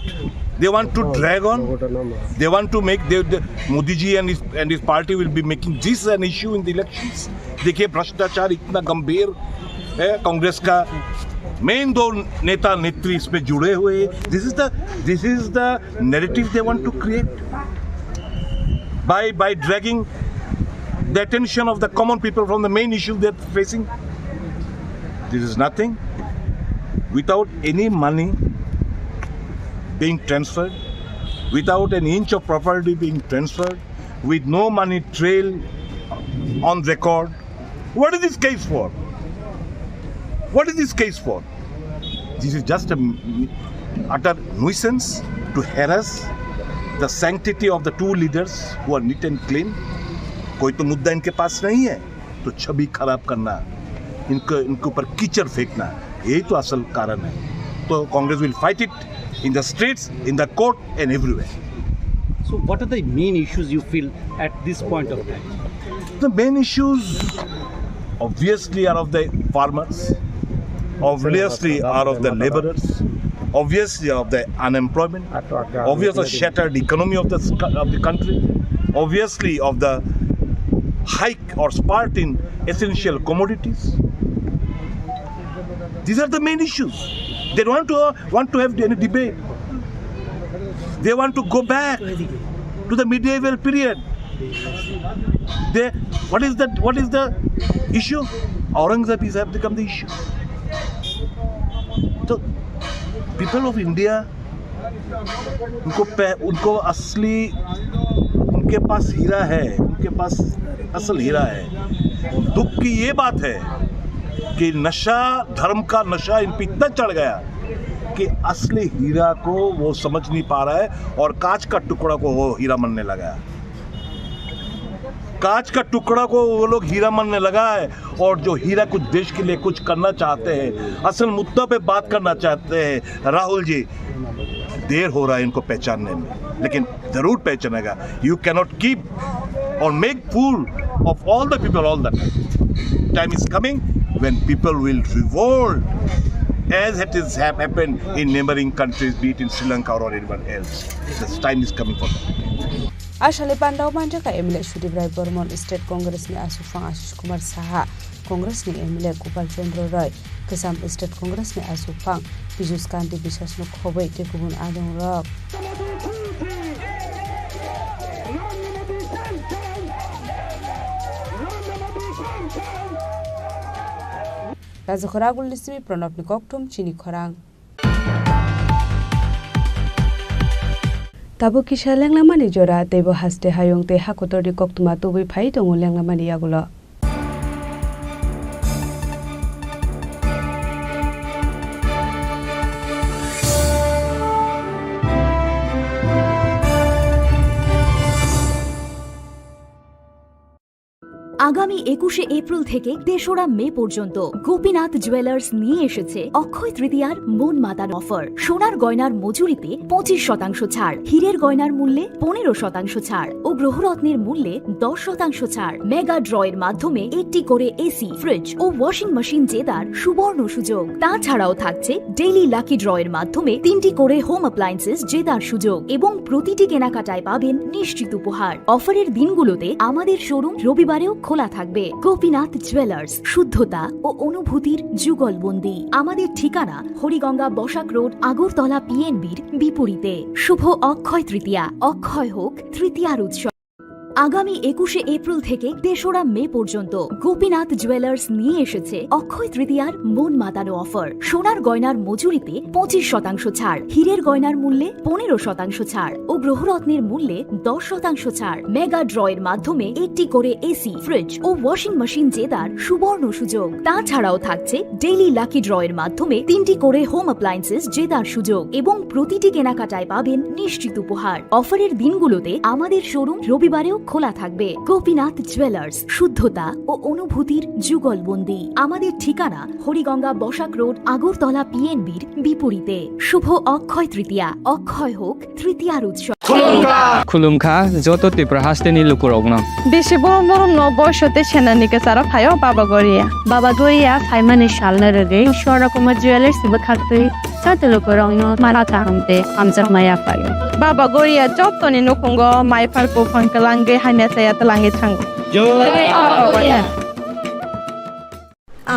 they want to drag on. Nama. They want to make they, the, Modi ji and his and his party will be making this an issue in the elections. देखिए भ्रष्टाचार इतना गंभीर है, कांग्रेस का मेन दो नेता नेत्री इसमें जुड़े हुए हैं। This is the this is the narrative they want to create by by dragging the attention of the common people from the main issue they're facing. This is nothing. Without any money being transferred, without an inch of property being transferred, with no money trail on record, what is this case for? What is this case for? This is just a m- utter nuisance to harass the sanctity of the two leaders who are neat and clean. कोई तो मुद्दा इनके पास नहीं है, तो छवि खराब करना, इनको इनके ऊपर कीचड़ फेंकना, यही तो असल कारण है। तो Congress will fight it in the streets, in the court and everywhere. So what are the main issues you feel at this point of time? The main issues obviously are of the farmers, obviously are of the laborers, obviously of the unemployment, obviously shattered economy of the sc- of the country, obviously of the hike or spurt in essential commodities. These are the main issues. They don't want to want to have any debate. They want to go back to the medieval period. They, what is the what is the issue? Aurangzeb is have become the issue. So, people of India, उनको पे, उनको असली, उनके पास हीरा है, उनके पास असल हीरा है। दुख की ये बात है कि नशा, धर्म का नशा इन पे इतना चढ़ गया कि असली हीरा को वो समझ नहीं पा रहा है और कांच का टुकड़ा को वो हीरा मानने लगा है। कांच का टुकड़ा को वो लोग हीरा मानने लगा है, और जो हीरा कुछ देश के लिए कुछ करना चाहते हैं, असल मुद्दा पे बात करना चाहते हैं, राहुल जी, देर हो रहा है इनको पहचानने में, लेकिन जरूर पहचानेगा। You cannot keep or make fool of all the people all the time. Time is coming when people will revolt, as it is have happened in neighboring countries, be it in Sri Lanka or anyone else. The time is coming for that. Asale pandao manjaka M L A Sudip Rai Bormon, State Congress ni aswk phang Ashish Kumar Saha, Congress ni M L A Gopal Chandra Roy, Kwcham State Congress ni aswk phang Piyush Kanti Biswas no khobwi tei kubun adong rok. Rajakhor Agulni simi Pranabni kokthum chini khorang. Tabuk kisa lenglamani jora, teibo haste hayung tei hakotorni koktwma tubui phai tongo lenglamani yagulo. আগামী একুশে এপ্রিল থেকে তেসরা মে পর্যন্ত গোপীনাথ জুয়েলার্স নিয়ে এসেছে অক্ষয় তৃতীয়ার মন মাতানো অফার। সোনার গয়নার মজুরিতে পঁচিশ শতাংশ ছাড়, হীরের গয়নার মূল্যে পনেরো শতাংশ ছাড় ও গ্রহরত্নের মূল্যে দশ শতাংশ ছাড়। মেগা ড্রয়ের মাধ্যমে একটি করে এসি, ফ্রিজ ও ওয়াশিং মেশিন জেতার সুবর্ণ সুযোগ। তাছাড়াও থাকছে ডেইলি লাকি ড্রয়ের মাধ্যমে তিনটি করে হোম অ্যাপ্লায়েন্সেস জেতার সুযোগ এবং প্রতিটি কেনাকাটায় পাবেন নিশ্চিত উপহার। অফারের দিনগুলোতে আমাদের শোরুম রবিবারেও খোলা থাকবে। গোপীনাথ জুয়েলার্স, শুদ্ধতা ও অনুভূতির যুগলবন্দি। আমাদের ঠিকানা হরিগঙ্গা বসাক রোড, আগরতলা পিএনবির বিপরীতে। শুভ অক্ষয় তৃতীয়া, অক্ষয় হোক তৃতীয়ার উৎসব। আগামী একুশে এপ্রিল থেকে তেসরা মে পর্যন্ত গোপীনাথ জুয়েলার্স নিয়ে এসেছে অক্ষয় তৃতীয়ার মন মাতানো অফার। সোনার গয়নার মজুরিতে পঁচিশ শতাংশ ছাড়, হীরের গয়নার মূল্যে পনেরো শতাংশ ছাড় ও গ্রহরত্নের মূল্যে দশ শতাংশ ছাড়। মেগা ড্রয়ের মাধ্যমে একটি করে এসি, ফ্রিজ ও ওয়াশিং মেশিন জেতার সুবর্ণ সুযোগ। তাছাড়াও থাকছে ডেইলি লাকি ড্রয়ের মাধ্যমে তিনটি করে হোম অ্যাপ্লায়েন্সেস জেতার সুযোগ এবং প্রতিটি কেনাকাটায় পাবেন নিশ্চিত উপহার। অফারের দিনগুলোতে আমাদের শোরুম রবিবারেও খোলা থাকবে গোপীনাথ জুয়েলার্স, শুদ্ধতা ও অনুভূতির যুগলবন্দি। আমাদের ঠিকানা হরিগঙ্গা বসাক রোড, আগরতলা পিএনবির বিপরীতে। শুভ অক্ষয় তৃতীয়া, অক্ষয় হোক তৃতীয়ার উৎসব। Khulumkha joto Tripura hasteni lukurokno. Bisi borom borom no boisote senani kwcharo phaio Baba Goria. Baba Goria phaimani salno rwgwi Swarna Kumar Jewellers bwkhaktwi joto lukurokno mara kaham tei hamjakma yaphaio. Baba Goria jotoni nukhungo maipar buphang kwlangwi hamya chaya twlangwi thango.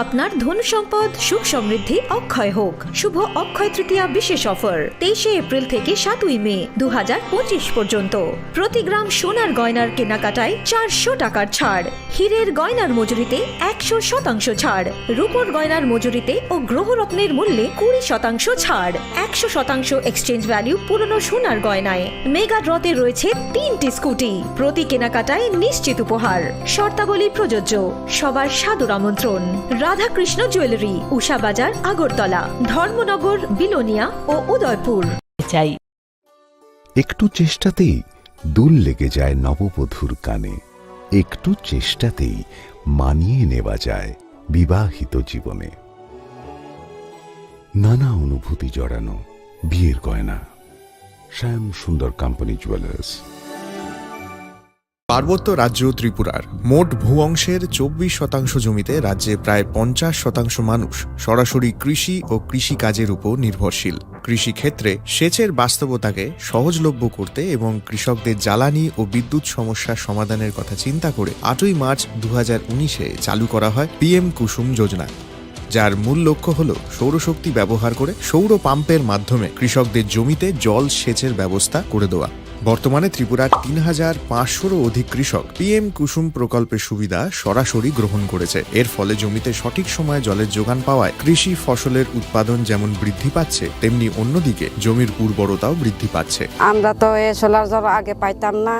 আপনার ধন সম্পদ সুখ সমৃদ্ধি অক্ষয় হোক। শুভ অক্ষয় তৃতীয়া বিশেষ অফার তেইশে এপ্রিল থেকে সাতই মে দু হাজার পঁচিশ পর্যন্ত। প্রতি গ্রাম সোনার গয়নার কেনাকাটায় চারশো টাকার ছাড়, হীরের গয়নার মজুরিতে একশো শতাংশ ছাড়, রূপোর গয়নার মজুরিতে ও গ্রহরত্নের মূল্যে কুড়ি শতাংশ ছাড়, একশো শতাংশ এক্সচেঞ্জ ভ্যালু পুরনো সোনার গয়নায়। মেগা ড্রতে রয়েছে তিনটি স্কুটি, প্রতি কেনাকাটায় নিশ্চিত উপহার। শর্তাবলী প্রযোজ্য। সবার সাদর আমন্ত্রণ। রাধাকৃষ্ণ জুয়েলারি, উষা বাজার, আগরতলা, ধর্মনগর, বিলোনিয়া ও উদয়পুর। চাই। একটু চেষ্টাতেই দুল লেগে যায় নববধূর কানে, একটু চেষ্টাতেই মানিয়ে নেওয়া যায় বিবাহিত জীবনে। নানা অনুভূতি জড়ানো বিয়ের গয়না। শ্যাম সুন্দর কোম্পানি জুয়েলার্স। পার্বত্য রাজ্য ত্রিপুরার মোট ভূ অংশের চব্বিশ শতাংশ জমিতে রাজ্যে প্রায় পঞ্চাশ শতাংশ মানুষ সরাসরি কৃষি ও কৃষিকাজের উপর নির্ভরশীল। কৃষিক্ষেত্রে সেচের বাস্তবতাকে সহজলভ্য করতে এবং কৃষকদের জ্বালানি ও বিদ্যুৎ সমস্যার সমাধানের কথা চিন্তা করে আটই মার্চ দু হাজার উনিশে চালু করা হয় পিএম কুসুম যোজনা, যার মূল লক্ষ্য হল সৌরশক্তি ব্যবহার করে সৌর পাম্পের মাধ্যমে কৃষকদের জমিতে জল সেচের ব্যবস্থা করে দেওয়া। বর্তমানে ত্রিপুরার তিন হাজার পাঁচশোরও অধিক কৃষক পিএম কুসুম প্রকল্পের সুবিধা সরাসরি গ্রহণ করেছে। এর ফলে জমিতে সঠিক সময়ে জলের যোগান পাওয়ায় কৃষি ফসলের উৎপাদন যেমন বৃদ্ধি পাচ্ছে, তেমনি অন্যদিকে জমির উর্বরতাও বৃদ্ধি পাচ্ছে। আমরা তো এই সোলার জল আগে পাইতাম না,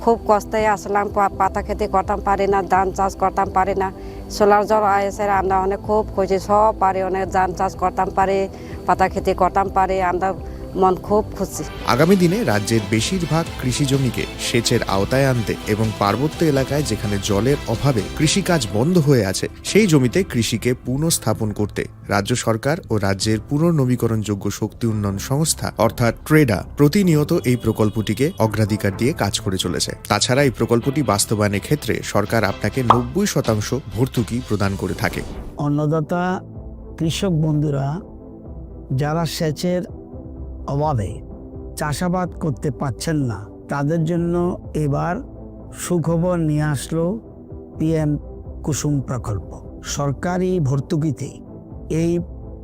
খুব কষ্টে আসলাম, পা-, পাতা খেতি করতাম পারি না, ধান চাষ করতাম পারি না। সোলার জল এসে আমরা অনেক খুব খুশি, সব পারি, অনেক ধান চাষ করতাম পারি, পাতা খেতি করতাম পারি, আমরা মন খুব খুশি। আগামী দিনে রাজ্যের বেশিরভাগ কৃষি জমিকে সেচের আওতায় আনতে এবং পার্বত্য এলাকায় যেখানে জলের অভাবে কৃষিকাজ বন্ধ হয়ে আছে, সেই জমিতে কৃষিকে পুনঃস্থাপন করতে রাজ্য সরকার ও রাজ্যের পুনর্নবীকরণযোগ্য শক্তি উন্নয়ন সংস্থা অর্থাৎ ট্রেডা প্রতিনিয়ত এই প্রকল্পটিকে অগ্রাধিকার দিয়ে কাজ করে চলেছে। তাছাড়া এই প্রকল্পটি বাস্তবায়নের ক্ষেত্রে সরকার আপনাকে নব্বই শতাংশ ভর্তুকি প্রদান করে থাকে। অন্নদাতা কৃষক বন্ধুরা যারা সেচের অভাবে চাষাবাদ করতে পারছেন না, তাদের জন্য এবার সুখবর নিয়ে আসলো পিএম কুসুম প্রকল্প। সরকারি ভর্তুকিতে এই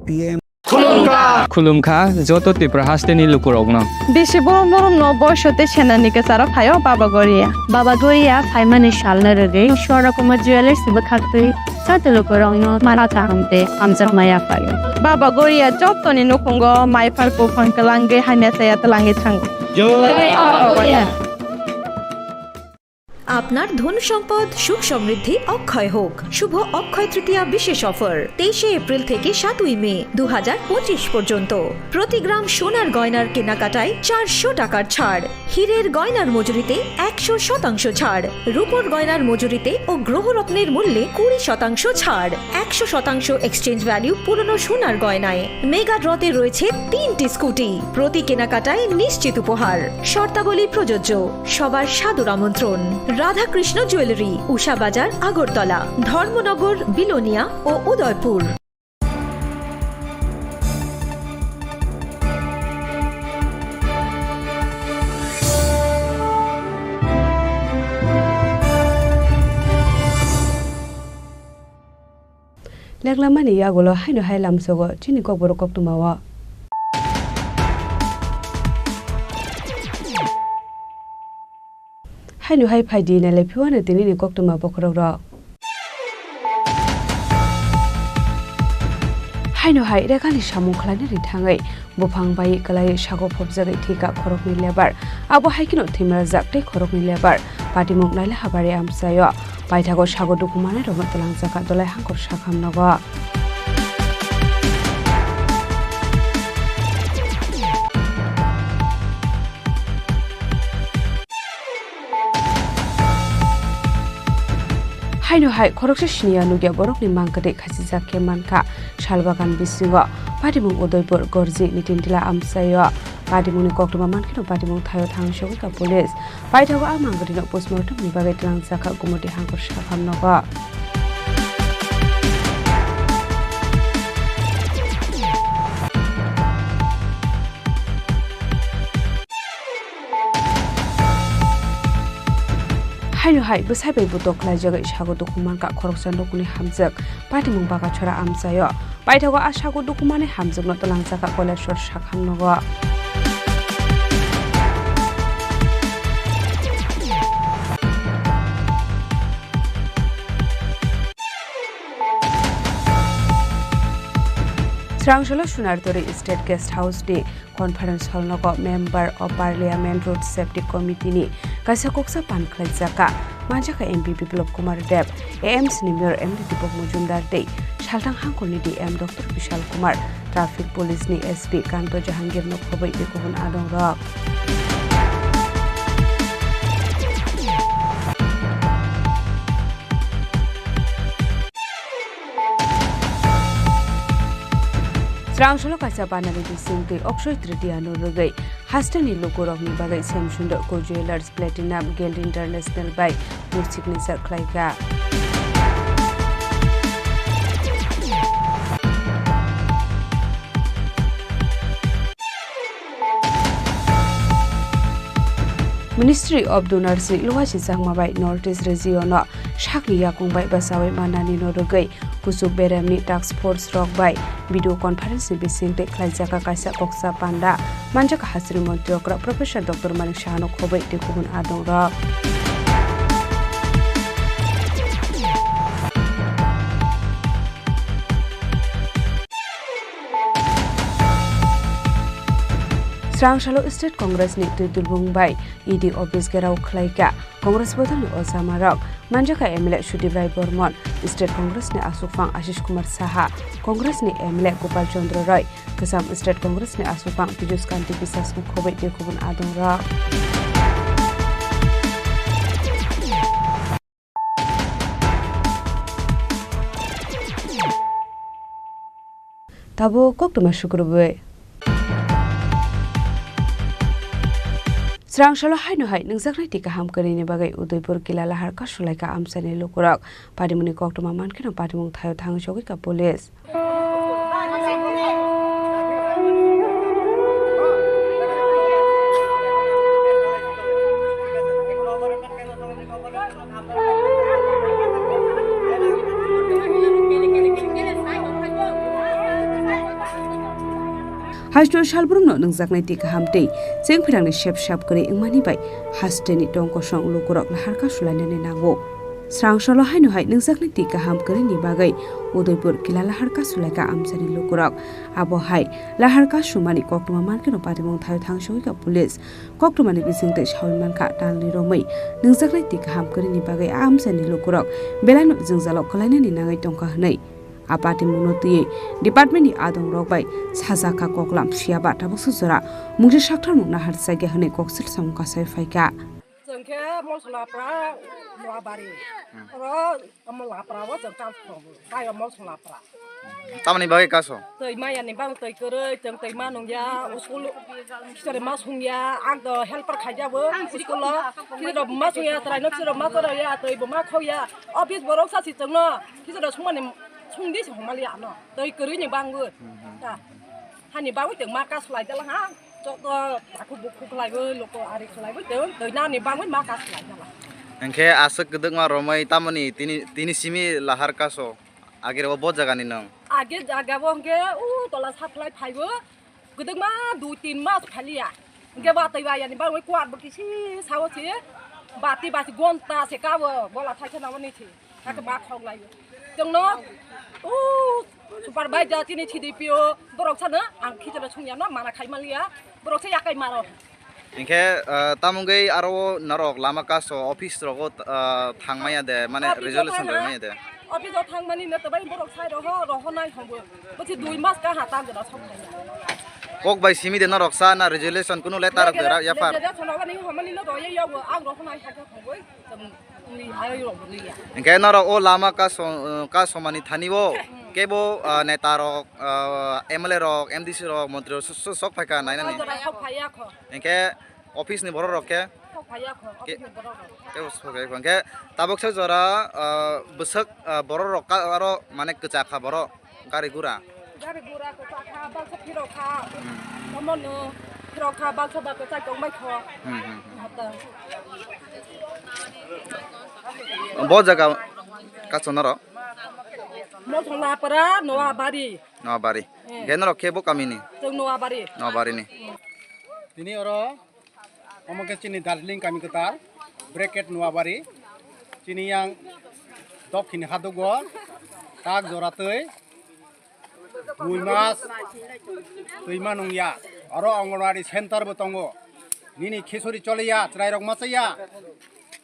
PM Khulumkha joto Tripura hasteni lukurokno. Bisi borom borom no boisote senani kwcharo phaio Baba Goria. Baba Goria phaimani salno rwgwi Swarna Kumar Jewellers bwkhaktwi joto lukurokno mara kaham tei hamjakma yaphaio. Baba Goria jotoni nukhungo maipar buphang kwlangwi hamya chaya twlangwi thango. আপনার ধন সম্পদ সুখ সমৃদ্ধি অক্ষয় হোক। শুভ অক্ষয় তৃতীয়া বিশেষ অফার তেইশে এপ্রিল থেকে সাতই মে দু হাজার পঁচিশ পর্যন্ত। প্রতি গ্রাম সোনার গয়নার কেনাকাটায় চারশো টাকার ছাড়, হীরের গয়নার মজুরিতে একশো শতাংশ ছাড়, রূপোর গয়নার মজুরিতে ও গ্রহরত্নের মূল্যে কুড়ি শতাংশ ছাড়, একশো শতাংশ এক্সচেঞ্জ ভ্যালু পুরনো সোনার গয়নায়। মেগা ড্রতে রয়েছে তিনটি স্কুটি, প্রতি কেনাকাটায় নিশ্চিত উপহার। শর্তাবলী প্রযোজ্য। সবার সাদর আমন্ত্রণ। রাধাকৃষ্ণ জুয়েলারি, উষা বাজার, আগরতলা, ধর্মনগর, বিলোনিয়া ও Udaipur. Leklamani yagulo haino hai lamsogo chini kokborok koktwmao. Haino hai phaidi nailai phiwano tinini koktwma bokhorokrok. Haino hai rekani samung khlainani thangwi buphang bai kwlai sago phobjagwi thwikha khoroknwi lebar. Abo hai kheno thwimajak tei khoroknwi lebar. Patimung naila habari amchaio. Paithago sago dukumanai rokno twlangjak kha dolai hangkor sakham nogo. Haino hai khoroksa siniya nukya borokni mang kwtwi khachijak khe mankha. Salbagan bisingo patimung Udaipur Gorji Nitintila amchaio. Patimungni koktwma mankheno patimung thaio thangsogwi ka police. Paithago a mang kwtwino postmortemni bagwi twlangjakha Gumoti Hangkor sakham nogo. Haino hai bwsai bai butok khlaijagwi sago dukhu mankha khoroksa nukni hamjwk patimung Bakachora amchaio. Paithago a sago dukhumani hamjwkno twlangjakha Koilashwar sakham nogo. Srangsalo Sunartori State Guest House ni Conference Hall nogo Member of Parliament Road Safety Committee ni kaisa koksa pan khlaijak kha. Manjakha M P Biplab Kumar Deb, A M C ni Mayor M D Deepak Majumdar tei Salthang Hangkor ni D M Doctor Bishal Kumar, Traffic Police ni S P Kanto Jahangir no khobwi tei kubun adong rok. Srangsalo kaisa banani bisingtwi Akshay Tritiya no rwgwi hasteni lukurokni bagwi Semsundor Co Jewellers Platinum Guild International bai murchikni sak khlaikha. Ministry of Donors ni Luaji Changma bai North East region o sakni yakung bai bachawi manani no rwgwi kuchuk beremni task force rok bai video conference ni bising tei khlaijak kaisa koksa panda manjak hasri montri okra Professor Doctor Manik Saha no khobwi tei kubun adong rok. Srangsalo State Congress ni twidulbung bai E D office gherao khlaikha Congress bodolni ojamarok. Manjakha M L A Sudip Rai Bormon, State Congress ni asukphang Ashish Kumar Saha, Congress ni M L A Gopal Chandra Roy, Kwcham State Congress ni asukphang Piyush Kanti Biswas no khobwi tei kubun adongrok. Tabuk koktwma sukrubwi. Srangsalo haino hai nungjaknai twi kaham kwrwini bagwi Udaipur Kila Lahar kasulaikha amchaini lukurok. Patimungni koktwma mankheno patimung thaio thangwi sogwikha police. Hasteo salbrumno nungjaknai twi kaham tei chengphirangni sep sap kwrwi wngmani bai hasteni tongkosong lukurok lahar kasulainani nango. Srangsalo haino hai nungjaknai twi kaham kwrwini bagwi Udaipur Kila Lahar kasulaikha amchaini lukurok. Abo hai lahar kasumani koktwma mankheno patimung thaio thangsogwikha police. Koktwmani bisingtwi sawi mankha, talni romwi nungjaknai twi kaham kwrwini bagwi a amchaini lukurok belaino jwngjalo kwlainani nangwi tongkha hwnwi. A patimungno twiwi department ni adongrok bai sajakha koklam phiyaba tabuksa jora mungsa saktharmung naharjakya hwnwi koksil samung kasawi phaikha. Chwng khe Molsonapra Noabari. Oro Molsonapra o chwng kaso tongo. Bai o Molsonapra. Tamoni bagwi kaso? Twi maya ni bang twi kwrwi, chwng twi ma nungya, school khichari ma sungya, ang to helper khaijabo school o. Khichari ma sungya, trai no khichari ma kwrwi ya, twi bo ma khokya. Office borok sa si chwngno khichari sungmani sungdi se hongmali ano. Twi kwrwi ni bangwi. Ta. Hani bagwi tong ma kaso lai jala ha. Chok to takhu bukhu khlaiwi, loko ari khlaiwi tong, twi nani bagwi ma kaso lai jala. Hwnkhe aswk kwdwkma romwi tamoni tini, tini simi lahar kaso. Agirabo bo jagani nung? Age jagabo hwnkhe u tola sa phlai phaibo. Kwdwkma dui tin mas phaliya. Hwnkhe batwi bayani bagwi kuat bo kisi sao se. Bati basi gonta se kabo, bola thaisa nangmani se. Hakhe ba khok lai. Chwngno, o, supervisor chini C D P O, borok sano, ang khichano sungya no, mana khai maliya, borok se yakai maro. Hwnkhe, ah, tamungwi aro norok lama kaso office rogo, ah, thangmaya de, mane resolution rwmaya de. Office o thangmani no tobai borok sai roho, roho nai hongo. Bosi dui mas ka ha ta gora sok. Kok bai simi de norok sa na resolution kunu letter de ra, ya phar. Resolution rwmani no roye yogo, ang roho nai hakhe hongoi. Hwnkhe norok o lama kaso-, kasomani thani o kebo, ah, neta rok, ah, M L A rok, M D C rok, montri rok so-, so-, sok phaikha nainani. Sok phaiya kho. Hwnkhe office ni borok rok khe? Sok phaiya kho, ke-, office ni borok rok. Kebo sok phaiya kho. Hwnkhe tabuk sa jora, ah, bwswk, ah, borok rok ka-, aro mane kwchakha borok. Gari gura? Gari gura kwchakha, balsa phirokha. Hmm. Omono phirokha, balsa ba kwchak tongbai kho. Hmm, hmm, hmm. Hata. Bo jaga kaso norok? Mosong Lapara, Noabari. Noabari. Eh. Hwnkhe norok khe bo kamini? Chwng Noabari. Noabari ni. Hmm. Tini oro Omo khe chini Darjeeling kami kwtal, bracket Noabari, chini yang dokhin hadugo, tak jora twi, dui mas, twima nungya, oro Anganwadi center bo tongo, nini khichuri choliya, chwrairok machaya,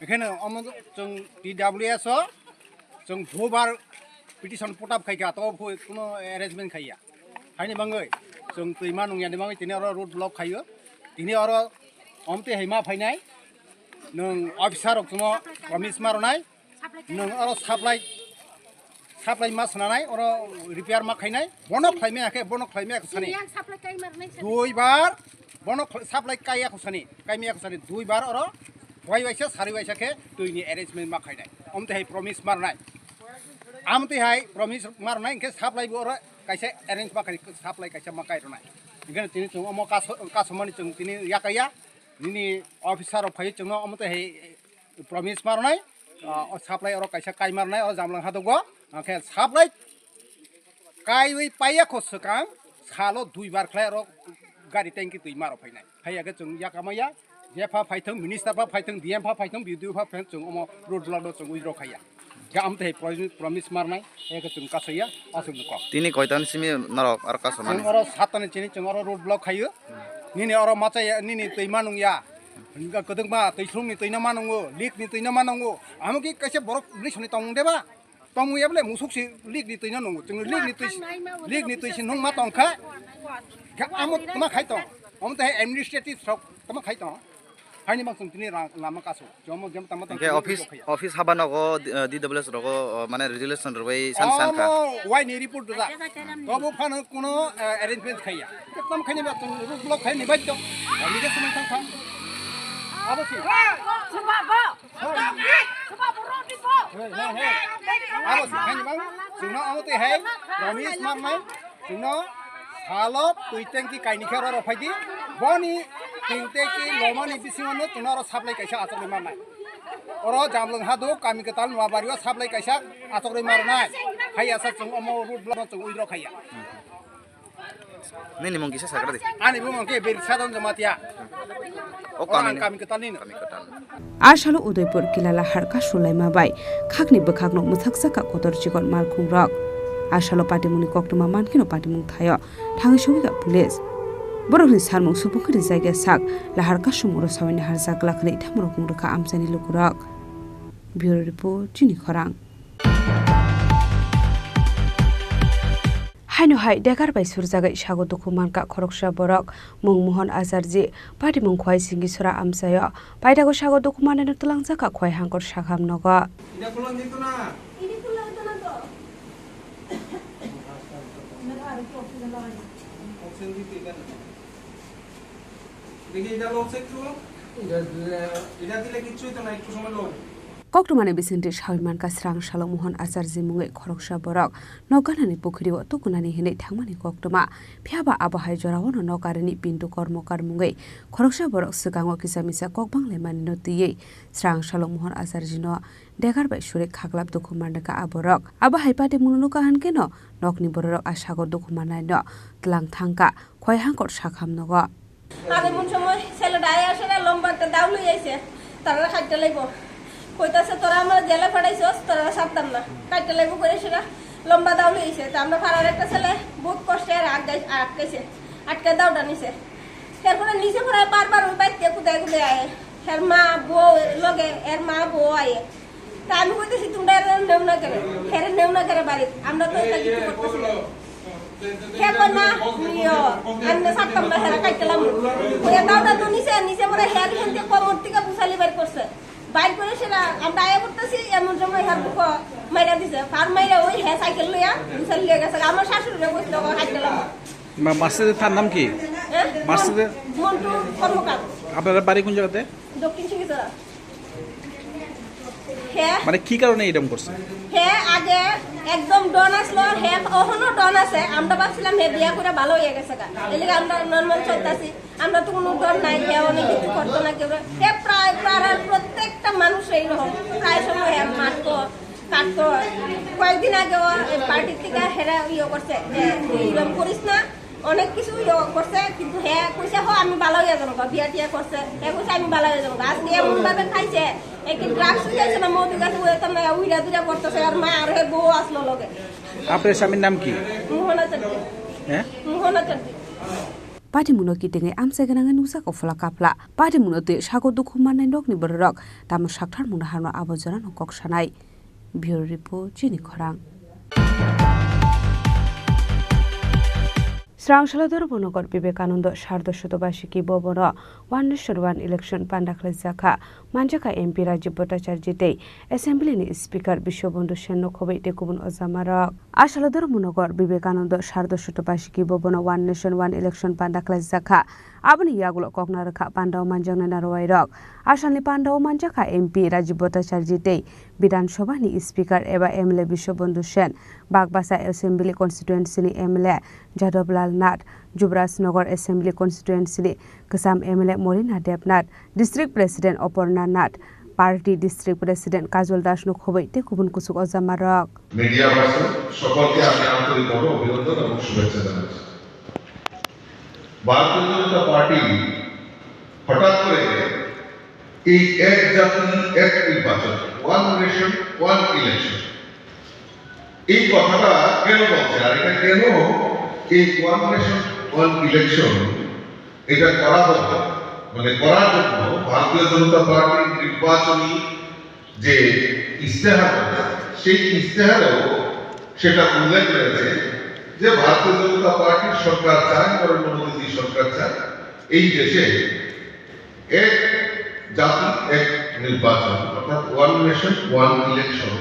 ekheno omo chwng T W S o, chwng bubar petition put up khaikha, to kuno arrangement khaiya. Haini bangwi chwng twima nungyani bangwi tini oro road block khaio. Tini oro omtwi hai ma phainai. Nwng officer rok chwngno promise ma rwnai. Nwng oro supply, supply ma swnanai, oro repair ma khainai. Bono khlaimaya khe, bono khlaimaya khe sani. Yang supply kai ma rwnai sani. Duibar bono khl-, supply kaiya kho sani, kaimaya kho sani. Duibar oro wai waisa, sari waisa khe twini arrangement ma khainai. Omtwi hai promise ma rwnai. Amtwi hai promise ma rwnai, hwnkhe supply bo oro kaisa arrange ma khai, supply kaisa ma kai rwnai. Hwnkhe tini chwng omo kaso-, kasomani chwng tini yakaya, nini officer rok phaiwi chwngno omo twi hai promise ma rwnai, ah, o supply oro kaisa kai ma rwnai, o Jamlang hadugo, hwnkhe supply kaiwi paiya kho swkang, salo duibar khlai oro gari tanki twi ma rok phainai. Haiya khe chwng yakamaya, jepha phaithwng, minister pha phaithwng, D M pha phaithwng, B D O pha phaithwng, chwng omo road block no chwng withdraw khaiya. Ga amtwi hai promi-, promise ma rwnai, haiya khe chwng kasaiya, aswk ni kok. Tini koitan simi norok aro kasomani? Chwng oro satani chini chwng oro road block khaio. Nini oro machaya, nini twi ma nungya. Hwnkha kwdwkma twi slung ni twi no ma nungo, leak ni twi no ma nungo. Amo khe kaisa borok bwrwi soni tong de ba? Tongwi ya bole musuk si leak ni twi no nungo. Chwng leak ni twi si, leak ni twi si nung ma tong kha. Kha amo tama khai tong. Amo tei administrative sok tama khai tong. Haini bang chwng tini rang lama kasu. Jomo jam tama tong. Hwnkhe tini office, office haba nogo, eh, D W S rogo, eh, mane resolution rwbai san san kha. Omo wai ni report da. Tobo phano kuno, eh, arrangement khaiya. Tam khaini ba chwng road block khaini bai tong. Ani de sumai thang thang. Abo si. Hey, hey, hey. Abo si khaini bang, chwngno amo twi hai, promise ma rwnai, chwngno salo twi tanki kaini khe oro rw phai di, boni twi tanki lomani bisingo no chwngno oro supply kaisa achukgwi ma rwnai. Oro Jamlang hadu, kami kwtal Noabari o supply kaisa achukgwi ma rwnai. Hai asa chwng omo road block no chwng withdraw khaiya. Nini mung kisa sakra di. Ani bumung khe Birsadon Jamatia. O oro ang kami ni. Kami kwtal nini. Kami kwtal. A salo Udaipur Kilala harka sulaima bai khakni bwkhakno mwthakjak ka kotor chikon malkhung rok. A salo patimungni koktwma mankheno patimung thaio thangwi sogwi ka police. Borokni salmung supungkhe rijak ya sak lahar kasumung rw sawini harjak glak hwnwi thamrok mung rwkha amchaini lukurok. Bureau Report, Chini Khorang. Haino hai degar bai surjagwi sago dukhu mankha khoroksa borok, mung Mohon Acharji, patimung Khwai Singisora amchaio. Paithago sago dukhu manwino twlangjakha Khwai Hangkor Sakham nogo. Koktwmani bisingtwi sawi mankha, srang salo Mohon Acharji mungwi khoroksa borok nok ganani pukhrio tukunani hinwi thangmani koktwma. Phiyaba abo hai jorao no nok arini pindu kormokar mungwi khoroksa borok swkango kisa misa kok banglaimani no twiwi srang salo Mohon Acharji no degar bai suri khaklap dukhu manrwkha a borok. Abo hai patimungno nukha hwnkhe no nokni bororok a sago dukhu mannaino twlang thangkha Khwai Hangkor Sakham nogo. Age mun somoi sele dai asera lomba ta daului aise, tarare khaite laibo. Koita se tora amra jele phadaisos, tarare sattam na. Khaite laibo koi asera lomba daului aise, ta amra pharar ekta sele bahut koste ar ak dai, ar ak kaise, atka dauda nise. Erpore nise pore bar bar oi bike te kudai kudai aye. Her ma bo loge, er ma bo aye. Ta ami koitechi tumra ere neuna kere, here neuna kere barit, amra to eta kichu kortechi na. He koi na, iyo, amne sattam na here kaitelamu. Oya dauda to nise, nise pore here hente komor theke busali bar korse. বাইর করে সেটা আমরা আয়া করতেছি, এমন সময় হার বুকো মাইরা দিছে। কার মাইরা? ওই হ্যাঁ সাইকেল লইয়া, বিশাল লইয়া গেছে। আমার শাশুড়িরে বসলো, হাইটে লাগো। মা-, মাসুদের তার নাম কি? হ্যাঁ? মাসুদের? মন-, মন্টু কর্মকার। আপনার বাড়ি কোন জায়গাতে? দক্ষিণ সিংহছড়া। হ্যাঁ। মানে কি কারণে এরকম করছে? হ্যাঁ, আগে একদম ডন আসলো, হ্যাঁ, অখনো ডন আছে। আমরা ভাবছিলাম হ্যাঁ বিয়া করে ভালো হয়ে গেছে গা। এর লিগে আমরা নরমাল চলতেছি। আমরা তো কোনো ডর নাই, হে অনেক কিছু করতো না কেউ। হে প্রায় পাড়ার প্রত্যেকটা মানুষ এইরকম, প্রায় সময় হে মারতো, কাটতো। কয়েকদিন আগেও এই পার্টি থেকে হেরা ইয়ে করছে, যে এরকম করিস না, অনেক কিছু ইয়ে করছে, কিন্তু হে কইছে, "হো, আমি ভালো হয়ে যাবো গা।" বিয়া টিয়া করছে, হে কইছে, "আমি ভালো হয়ে যাবো গা।" আজকে এমন ভাবে খাইছে, একদিন ড্রাগস হয়ে গেছে না, মধু গাছে উড়ে তো না, উইরা দুইরা করতেছে, আর মা আর হে বউ আসলো লগে। আপনার স্বামীর নাম কি? মোহনা চাকরি। হ্যাঁ? মোহনা চাকরি। Pati muno kitingwi amchai gwnangwi nukjak o phola kapla. Pati muno twi sago dukhu mannai nokni bororok tamo sakthar mungno harno abo jorano kok sanai. Bureau Report, Chini Khorang. Srang Salodor Bonogar Vivekananda Sardo Sotobasiki Bhabono One Nation One Election panda khlaijak kha. Manjakha M P Rajiv Bhattacharjee tei Assembly ni Speaker Biswabandhu Sen no khobwi tei kubun ojamarok. Asalo Dharmanagar Vivekananda Sardo Sotobasiki Bhavan o One Nation One Election panda khlaijak kha. Aboni yagulo kokna rwkha panda o manjaknai narwai rok. Asalni panda o manjakha M P Rajiv Bhattacharjee tei Bidhan Sabha ni Speaker eba M L A Biswabandhu Sen, Bagbasa Assembly Constituency ni M L A Jadab Lal Nath, Jubraj Nagar Assembly Constituency ni Kwcham M L A Morina Debnath, District President Oporna Nath, Party District President Kajol Das no khobwi tei kubun kuchuk ojamarok. Media person সকলকে আমি আন্তরিকভাবে অভিনন্দন এবং শুভেচ্ছা জানাচ্ছি। ভারতীয় জনতা পার্টি হঠাৎ করে এই এক জাতি এক নির্বাচন, ওয়ান নেশন ওয়ান ইলেকশন, এই কথাটা কেন বলছে, আর এটা কেন এই ওয়ান নেশন ওয়ান ইলেকশন এটা করা হতো, মানে করার জন্য ভারতীয় জনতা পার্টির নির্বাচনী যে ইশতেহার, সেই ইশতেহারেও সেটা উল্লেখ রয়েছে যে ভারতীয় জনতা পার্টির সরকার চায়, নরেন্দ্র মোদীজি সরকার চায় এই দেশে এক জাতি এক নির্বাচন, অর্থাৎ ওয়ান নেশন ওয়ান ইলেকশন,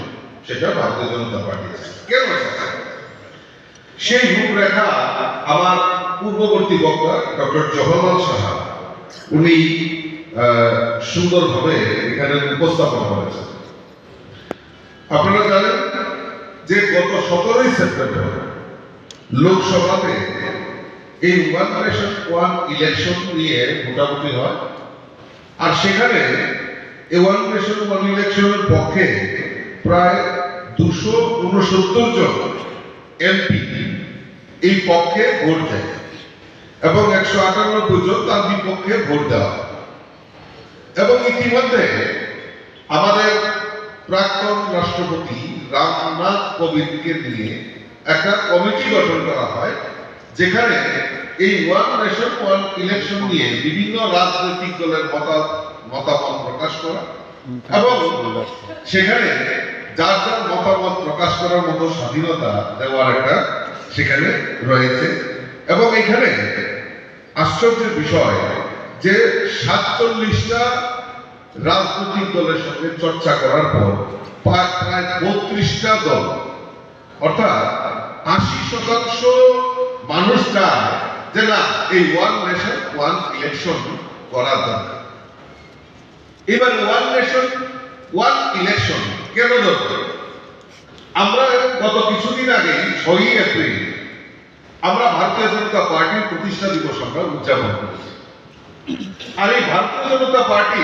সেটা ভারতীয় জনতা পার্টি চায়। কেন চায়? সেই রূপরেখা আমার পূর্ববর্তী বক্তা ডক্টর জওহরলাল সাহা উনি, আহ, সুন্দরভাবে এখানে উপস্থাপন করেছেন। আপনারা জানেন যে গত সতেরোই সেপ্টেম্বর লোকসভাতে এই ওয়ান নেশন ওয়ান ইলেকশন নিয়ে ভোটাভুটি হয়, আর সেখানে এই ওয়ান নেশন ওয়ান ইলেকশনের পক্ষে প্রায় দুশো ঊনসত্তর জন এমপি এই পক্ষে ভোট দেয় এবং একশো আটানব্বই জন তার বিপক্ষে ভোট দেওয়া হয়। এবং ইতিমধ্যে আমাদের প্রাক্তন রাষ্ট্রপতি রামনাথ কোবিন্দকে নিয়ে একটা কমিটি গঠন করা হয়, যেখানে এই ওয়ান নেশন ওয়ান ইলেকশন নিয়ে বিভিন্ন রাজনৈতিক দলের মতা-, মতামত প্রকাশ করা এবং সেখানে যার যার মতামত প্রকাশ করার মতো স্বাধীনতা দেওয়ার একটা সেখানে রয়েছে। এবং এখানে আশ্চর্যের বিষয় যে সাতচল্লিশটা রাজনৈতিক দলের সঙ্গে চর্চা করার পর প্রায়, প্রায় বত্রিশটা দল, অর্থাৎ আশি শতাংশ মানুষ চায় যে না, এই ওয়ান নেশন ওয়ান ইলেকশন করা দরকার। এবার ওয়ান নেশন ওয়ান ইলেকশন কেন দরকার? আমরা গত কিছুদিন আগে ছয়ই এপ্রিল আমরা ভারতীয় জনতা পার্টির প্রতিষ্ঠা দিবস আমরা উদযাপন করেছি। আর এই ভারতীয় জনতা পার্টি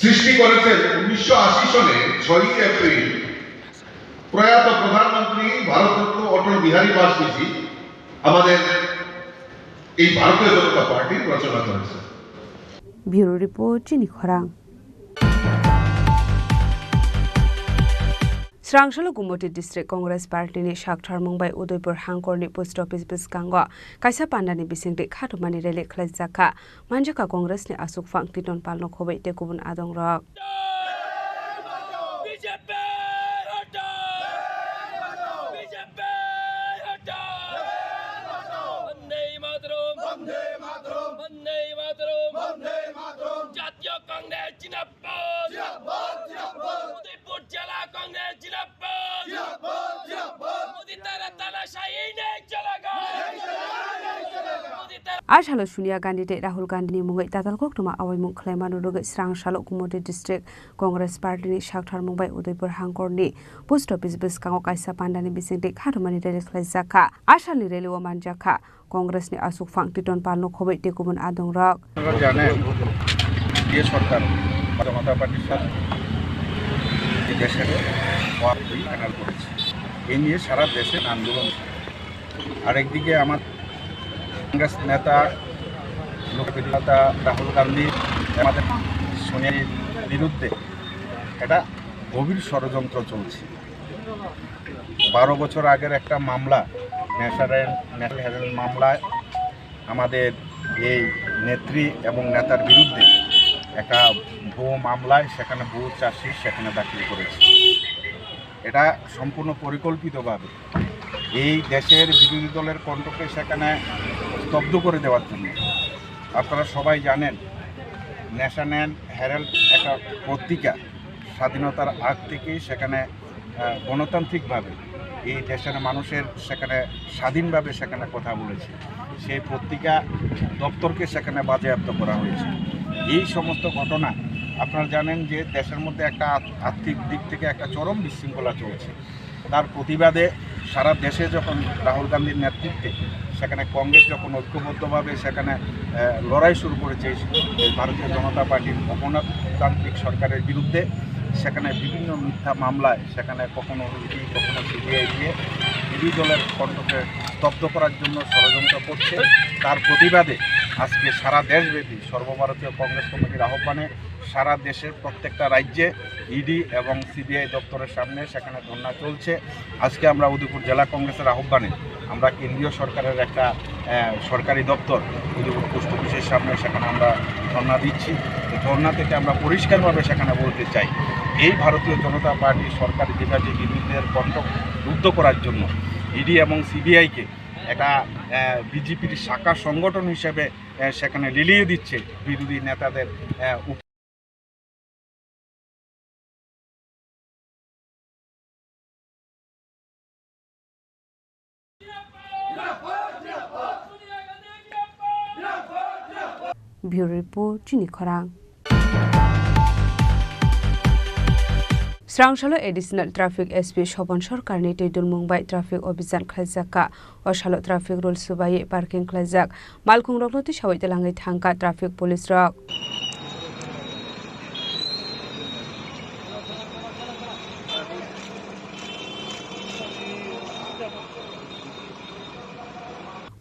সৃষ্টি করেছেন উনিশশো আশি সনে ছয়ই এপ্রিল প্রয়াত প্রধানমন্ত্রী ভারতরত্ন অটল বিহারী বাজপেয়ীজি আমাদের এই ভারতীয় জনতা পার্টির রচনা করেছেন। Bureau Report, Chini Khorang. Srangsalo Gumoti District Congress Party ni sakthar mungbai Udaipur hangkor ni post office bwskango kaisa panda ni bisingtwi khatumani rally khlaijak kha. Manjakha Congress ni aswk phang Titon Pal no khobwi tei kubun adong rok. B J P hata! B J P hata! Vande Mataram! Vande Mataram! Vande Mataram! Vande Mataram! Jatiya Congress Zindabad! A salo Sonia Gandhi tei Rahul Gandhini mungwi tatal koktwma awaimung khlaimano rwgwi srang salo Gumoti District Congress Partyni sakthar mungbai Udaipur hangkorni post office bwskango kaisa pandani bisingtwi khatumani rally khlaijakha. A salni rally-o manjakha Congressni aswkphang Titon Palno khobwi tei kubun adongrok. আপনারা জানেন, যে সরকার, জনতা পার্টির সাথে এই দেশের walk final করেছে, এই নিয়ে সারা দেশে আন্দোলন। আরেকদিকে আমার কংগ্রেস নেতা, লোকপ্রিয় নেতা রাহুল গান্ধী আমাদের সোনিয়ার বিরুদ্ধে একটা গভীর ষড়যন্ত্র চলছে। বারো বছর আগের একটা মামলা, ন্যাশনাল, ন্যাশনাল হেরাল্ড মামলায় আমাদের এই নেত্রী এবং নেতার বিরুদ্ধে একটা ভুয়ো মামলায় সেখানে ভুয়ো চার্জশিট সেখানে দাখিল করেছে। এটা সম্পূর্ণ পরিকল্পিতভাবে এই দেশের বিরোধী দলের কণ্ঠকে সেখানে স্তব্ধ করে দেওয়ার জন্য। আপনারা সবাই জানেন, ন্যাশনাল হেরাল্ড একটা পত্রিকা, স্বাধীনতার আগ থেকেই সেখানে, আহ, গণতান্ত্রিকভাবে এই দেশের মানুষের সেখানে স্বাধীনভাবে সেখানে কথা বলেছে। সেই পত্রিকা দপ্তরকে সেখানে বাজেয়াপ্ত করা হয়েছে। এই সমস্ত ঘটনা আপনারা জানেন যে দেশের মধ্যে একটা আর্থিক দিক থেকে একটা চরম বিশৃঙ্খলা চলছে। তার প্রতিবাদে সারা দেশে যখন রাহুল গান্ধীর নেতৃত্বে সেখানে কংগ্রেস যখন ঐক্যবদ্ধভাবে সেখানে, আহ, লড়াই শুরু করেছে এই ভারতীয় জনতা পার্টির অগণতান্ত্রিক সরকারের বিরুদ্ধে, সেখানে বিভিন্ন মিথ্যা মামলায় সেখানে কখনো ইডি, কখনো সিবিআই দিয়ে বিরোধী দলের কণ্ঠকে স্তব্ধ করার জন্য ষড়যন্ত্র করছে। তার প্রতিবাদে আজকে সারা দেশব্যাপী সর্বভারতীয় কংগ্রেস কমিটির আহ্বানে সারা দেশের প্রত্যেকটা রাজ্যে ইডি এবং সিবিআই দপ্তরের সামনে সেখানে ধর্ণা চলছে। আজকে আমরা উদয়পুর জেলা কংগ্রেসের আহ্বানে আমরা কেন্দ্রীয় সরকারের একটা, আহ, সরকারি দপ্তর উদয়পুর পোস্ট অফিসের সামনে সেখানে আমরা ধর্ণা দিচ্ছি। তো ধর্ণা থেকে আমরা পরিষ্কারভাবে সেখানে বলতে চাই, এই ভারতীয় জনতা পার্টি সরকার যেভাবে বিরোধীদের কণ্ঠ রুদ্ধ করার জন্য ইডি এবং সিবিআইকে একটা, আহ, বিজেপির শাখা সংগঠন হিসেবে, আহ, সেখানে লেলিয়ে দিচ্ছে বিরোধী নেতাদের, আহ, উপ- Bureau Report, Chini Khorang. Srangsalo Additional Traffic S P Sopon Sarkarni twi dulmung bai traffic obhijan khlaijak kha. O salo traffic rule swbaiwi parking khlaijak malkhungrokno tisawi twlangwi thang kha traffic police rok.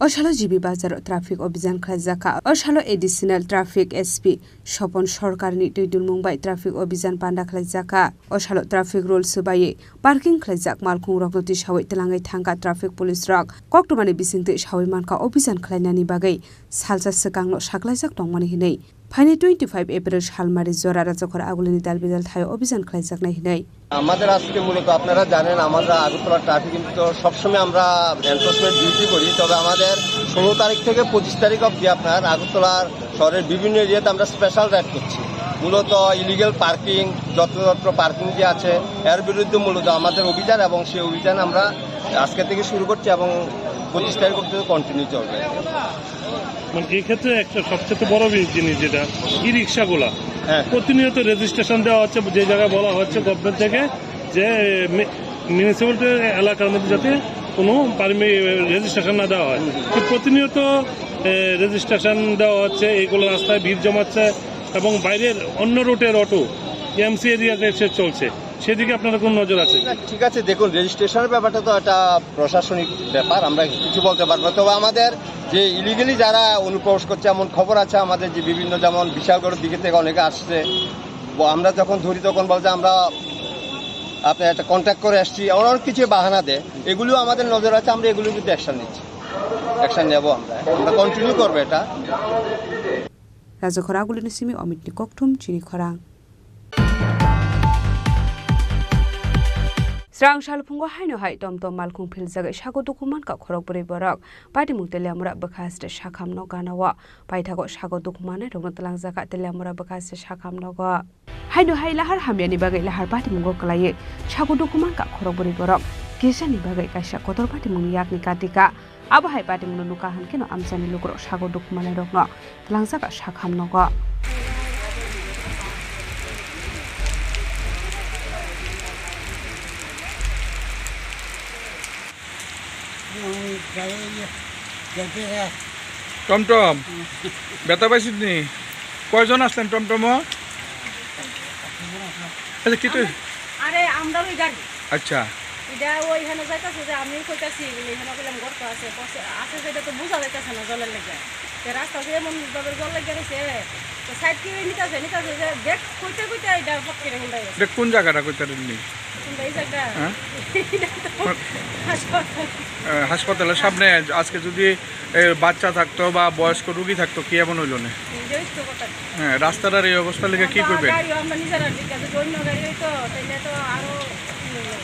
O salo G B Bazar o traffic obhijan khlaijak kha. O salo Additional Traffic S P Sopon Sarkarni twi dulmung bai traffic obhijan panda khlaijak kha. O salo traffic rule swbaiwi parking khlaijak malkhungrokno tisawi twlangwi thang kha traffic police rok. Koktwmani bisingtwi sawi man kha obhijan khlainani bagwi salsa swkangno saklaijak tongmani hinwi. Phaini twenty five April salmari jora Rajakhor Agulini dal bidal thaio obhijan khlaijaknai hinwi. আমাদের আজকে মূলত আপনারা জানেন, আমরা আগরতলা ট্রাফিক কিন্তু সবসময় আমরা enforcement duty করি, তবে আমাদের ষোলো তারিখ থেকে পঁচিশ তারিখ অবধি আপনার আগরতলার শহরের বিভিন্ন এরিয়াতে আমরা স্পেশাল রাইড করছি। মূলত ইলিগ্যাল পার্কিং, যত্রতত্র পার্কিং যে আছে, এর বিরুদ্ধে মূলত আমাদের অভিযান, এবং সেই অভিযান আমরা আজকে থেকে শুরু করছি এবং পঁচিশ তারিখ পর্যন্ত কন্টিনিউ চলবে। মানে, এই ক্ষেত্রে একটা সবচেয়ে বড় বি-, জিনিস যেটা, ই রিক্সাগুলা হ্যাঁ। প্রতিনিয়ত রেজিস্ট্রেশন দেওয়া হচ্ছে, যে জায়গায় বলা হচ্ছে গভর্নমেন্ট থেকে যে মে-, মিউনিসিপ্যালিটি এলাকার মধ্যে যাতে কোনো পারমি-, রেজিস্ট্রেশন না দেওয়া হয়। তো প্রতিনিয়ত, এ, রেজিস্ট্রেশন দেওয়া হচ্ছে, এইগুলো রাস্তায় ভিড় জমাচ্ছে এবং বাইরের অন্য রুটের অটো এমসি এরিয়াতে এসে চলছে। সেদিকে আপনারা কোনো নজর আছে কি? না, ঠিক আছে, দেখুন, রেজিস্ট্রেশনের ব্যাপারটা তো একটা প্রশাসনিক ব্যাপার, আমরা কিছু বলতে পারবো না। তবে আমাদের যে ইলিগালি যারা অনুপ্রবেশ করছে, এমন খবর আছে আমাদের যে বিভিন্ন, যেমন বিশালগড়ের দিকে থেকে অনেকে আসছে, ব-, আমরা যখন ধরি তখন বলছে আমরা আপনার একটা কন্ট্যাক্ট করে আসছি, এমন অনেক কিছু বাহানা দেয়, এগুলিও আমাদের নজর আছে, আমরা এগুলির বিরুদ্ধে অ্যাকশন নিচ্ছি, অ্যাকশন নেব আমরা, আমরা কন্টিনিউ করবো এটা। Rajakhor Agulini simi Omitni kokthum Chini Khorang. Srang salphungo haino hai tom tom malkhung philjagwi sago dukhu mankha khorok bwrwi borok. Patimung Teliamura bwkha haste sakham no gana o. Paithago sago dukhu manai rokno twlangjak kha Teliamura bwkha haste sakham nogo. Haino hai lahar hamyani bagwi lahar patimungo kwlaiwi sago dukhu mankha khorok bwrwi borok. Kesani bagwi kaisa kotor patimungni yakni katika. Abo hai badimungno nukha hwn kheno amchaini lukurok sago dukhu mannairokno twlangjakha sakham nogo. টমটম। বেটা পাইছিস নি? কয়জন আসলেন টমটমো? আচ্ছা, কি তুই? আরে, আমরার ওই গাড়ি। আচ্ছা। এটা ওইখানে যাইতাছে যে আমি কইতাছি, বলে, "এখানে কইলাম গর্ত আছে, কছে আছে, সেটা তো বোঝা যাইতাছে না জলের লেগে।" তো রাস্তা যে এমন ভাবে জল লেগে রয়েছে, তো সাইড করে নিতাছে, নিতাছে যে দেখ কইতে কইতে এটা ফট করে হুন্ডা গেছে। এটা কোন জায়গাটা কইতে পারেননি? কোনটা এই জায়গাটা? হ্যাঁ? এটা তো হাসপাতাল। আহ, হাসপাতালের সামনে আজকে যদি, এ, বাচ্চা থাকতো বা বয়স্ক রোগী থাকতো, কি এমন হইলো না? এই যে ওই তো কথা। হ্যাঁ, রাস্তাটার এই অবস্থা লেগে কি আমরা করবেন? গাড়িও আমরা নিজেরা ঠিক আছে, অন্য গাড়ি হইতো, তাইলে তো আরো ই হইলো।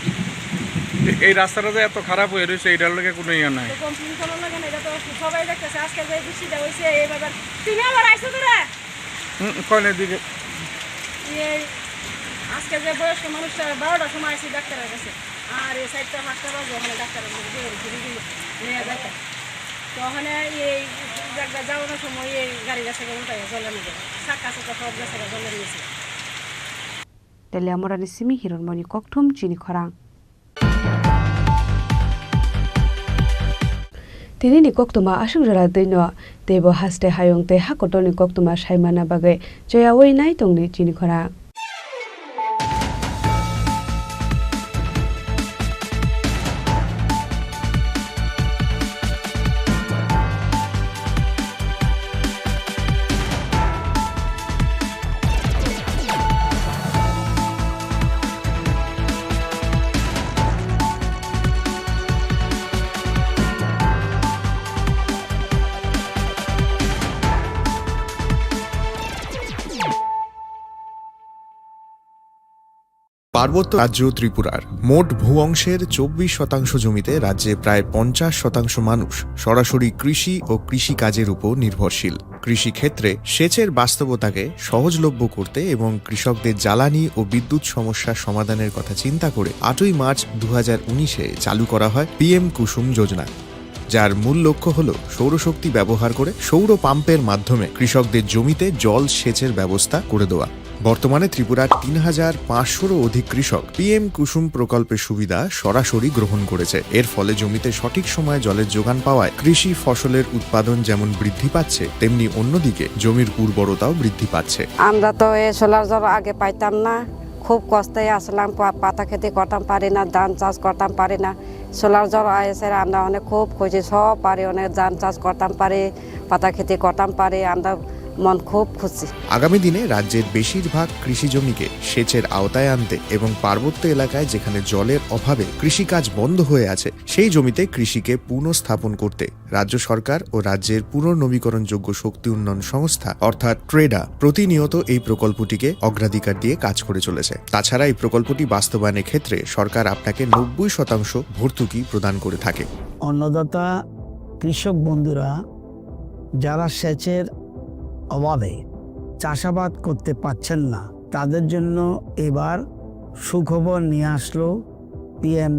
এ-, এই রাস্তাটা যে এত খারাপ হয়ে রয়েছে, এটার লেগে কোনো ইয়ে নাই। তো কমপ্লেন করার লাগে না, এটা তো সবাই দেখতেছে। আজকে যে বৃষ্টিটা হইছে, এইভাবে তুমি আবার আইছো তোরা? হুম, কোন এদিকে? ইয়ে, আজকে যে বয়স্ক মানুষটা বারোটার সময় আইছি ডাক্তারের কাছে, আর এই সাইডটা পাঁচটা বাজে, ওখানে ডাক্তারের কাছে দিয়ে ঘুরে দিয়ে নিয়ে যাইতাম। তো ওখানে এই জায়গা যাওয়ানোর সময় এই গাড়ি গাছে উল্টাই চলে নিয়ে, চাকা চাকা সব গাছে চলে নিয়েছে। Teliamurani simi Hironmoni Kokthum chini khorang. Tinini koktwma aswk jora twino, teibo haste hayung tei ha kotorni koktwma saimana bagwi choyaui nai tongni chini khorang. পার্বত্য রাজ্য ত্রিপুরার মোট ভূ অংশের চব্বিশ শতাংশ জমিতে রাজ্যে প্রায় পঞ্চাশ শতাংশ মানুষ সরাসরি কৃষি ও কৃষিকাজের উপর নির্ভরশীল। কৃষিক্ষেত্রে সেচের বাস্তবতাকে সহজলভ্য করতে এবং কৃষকদের জ্বালানি ও বিদ্যুৎ সমস্যা সমাধানের কথা চিন্তা করে আটই মার্চ দু হাজার উনিশে চালু করা হয় পিএম কুসুম যোজনা, যার মূল লক্ষ্য হল সৌরশক্তি ব্যবহার করে সৌর পাম্পের মাধ্যমে কৃষকদের জমিতে জল সেচের ব্যবস্থা করে দেওয়া। বর্তমানে ত্রিপুরার তিন হাজার পাঁচশোরও অধিক কৃষক পিএম কুসুম প্রকল্পের সুবিধা সরাসরি গ্রহণ করেছে। এর ফলে জমিতে সঠিক সময়ে জলের যোগান পাওয়ায় কৃষি ফসলের উৎপাদন যেমন বৃদ্ধি পাচ্ছে, তেমনি অন্যদিকে জমির উর্বরতাও বৃদ্ধি পাচ্ছে। আমরা তো এই সোলার জল আগে পাইতাম না, খুব কষ্টে আসলাম, পা-, পাতা খেতে করতাম পারি না, ধান চাষ করতাম পারি না। সোলার জল এসে আমরা অনেক খুব খুশি, সব পারি, অনেক ধান চাষ করতাম পারি, পাতা খেতে করতাম পারি, আমরা মন খুব খুশি। আগামী দিনে রাজ্যের বেশিরভাগ কৃষি জমিকে সেচের আওতায় আনতে এবং পার্বত্য এলাকায় যেখানে জলের অভাবে কৃষিকাজ বন্ধ হয়ে আছে, সেই জমিতে কৃষিকে পুনঃস্থাপন করতে রাজ্য সরকার ও রাজ্যের পুনর্নবীকরণযোগ্য শক্তি উন্নয়ন সংস্থা অর্থাৎ ট্রেডা প্রতিনিয়ত এই প্রকল্পটিকে অগ্রাধিকার দিয়ে কাজ করে চলেছে। তাছাড়া এই প্রকল্পটি বাস্তবায়নের ক্ষেত্রে সরকার আপনাকে নব্বই শতাংশ ভর্তুকি প্রদান করে থাকে। অন্নদাতা কৃষক বন্ধুরা যারা সেচের অভাবে চাষাবাদ করতে পারছেন না, তাদের জন্য এবার সুখবর নিয়ে আসলো পিএম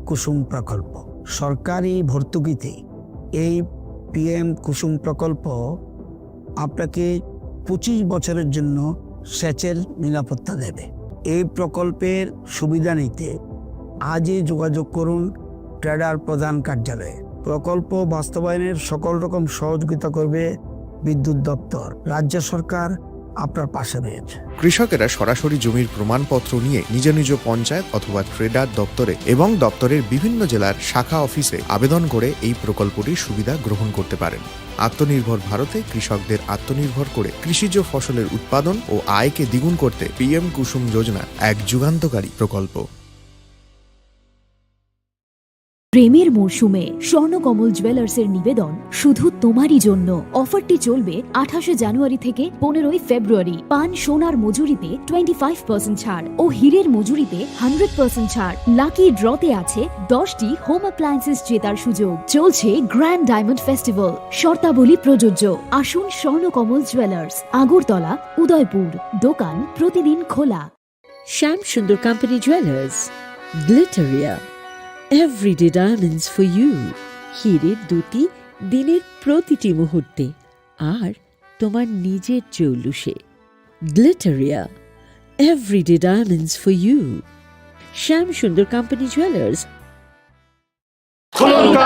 কুসুম প্রকল্প। সরকারি ভর্তুকিতে এই পিএম কুসুম প্রকল্প আপনাকে পঁচিশ বছরের জন্য সেচের নিরাপত্তা দেবে। এই প্রকল্পের সুবিধা নিতে আজই যোগাযোগ করুন ট্রেডার প্রধান কার্যালয়ে। প্রকল্প বাস্তবায়নের সকল রকম সহযোগিতা করবে বিদ্যুৎ দপ্তর। রাজ্য সরকার আপনার পাশে রয়েছে। কৃষকেরা সরাসরি জমির প্রমাণপত্র নিয়ে নিজ নিজ পঞ্চায়েত অথবা ট্রেডার দপ্তরে এবং দপ্তরের বিভিন্ন জেলার শাখা অফিসে আবেদন করে এই প্রকল্পটির সুবিধা গ্রহণ করতে পারেন। আত্মনির্ভর ভারতে কৃষকদের আত্মনির্ভর করে কৃষিজ ফসলের উৎপাদন ও আয়কে দ্বিগুণ করতে পিএম কুসুম যোজনা এক যুগান্তকারী প্রকল্প। প্রেমের মরশুমে স্বর্ণকমল জুয়েলার্সের নিবেদন শুধু তোমারই জন্য। অফারটি চলবে আঠাশে জানুয়ারি থেকে পনেরোই ফেব্রুয়ারি। পান সোনার মজুরিতে টোয়েন্টি ফাইভ পার্সেন্ট ছাড় ও হীরের মজুরিতে হান্ড্রেড পার্সেন্ট ছাড়। লাকি ড্রতে আছে দশটি হোম অ্যাপ্লায়েন্সেস জেতার সুযোগ। চলছে গ্র্যান্ড ডায়মন্ড ফেস্টিভ্যাল, শর্তাবলী প্রযোজ্য। আসুন স্বর্ণকমল জুয়েলার্স, আগরতলা, উদয়পুর। দোকান প্রতিদিন খোলা। Shyam Sundar Company Jewelers, Glitteria, everyday diamonds for you. হীরের দ্যুতি দিনের প্রতিটি মুহূর্তে আর তোমার নিজের জৌলুসে। Glitteria, everyday diamonds for you. শ্যাম সুন্দর কোম্পানি জুয়েলার্স। Khulumkha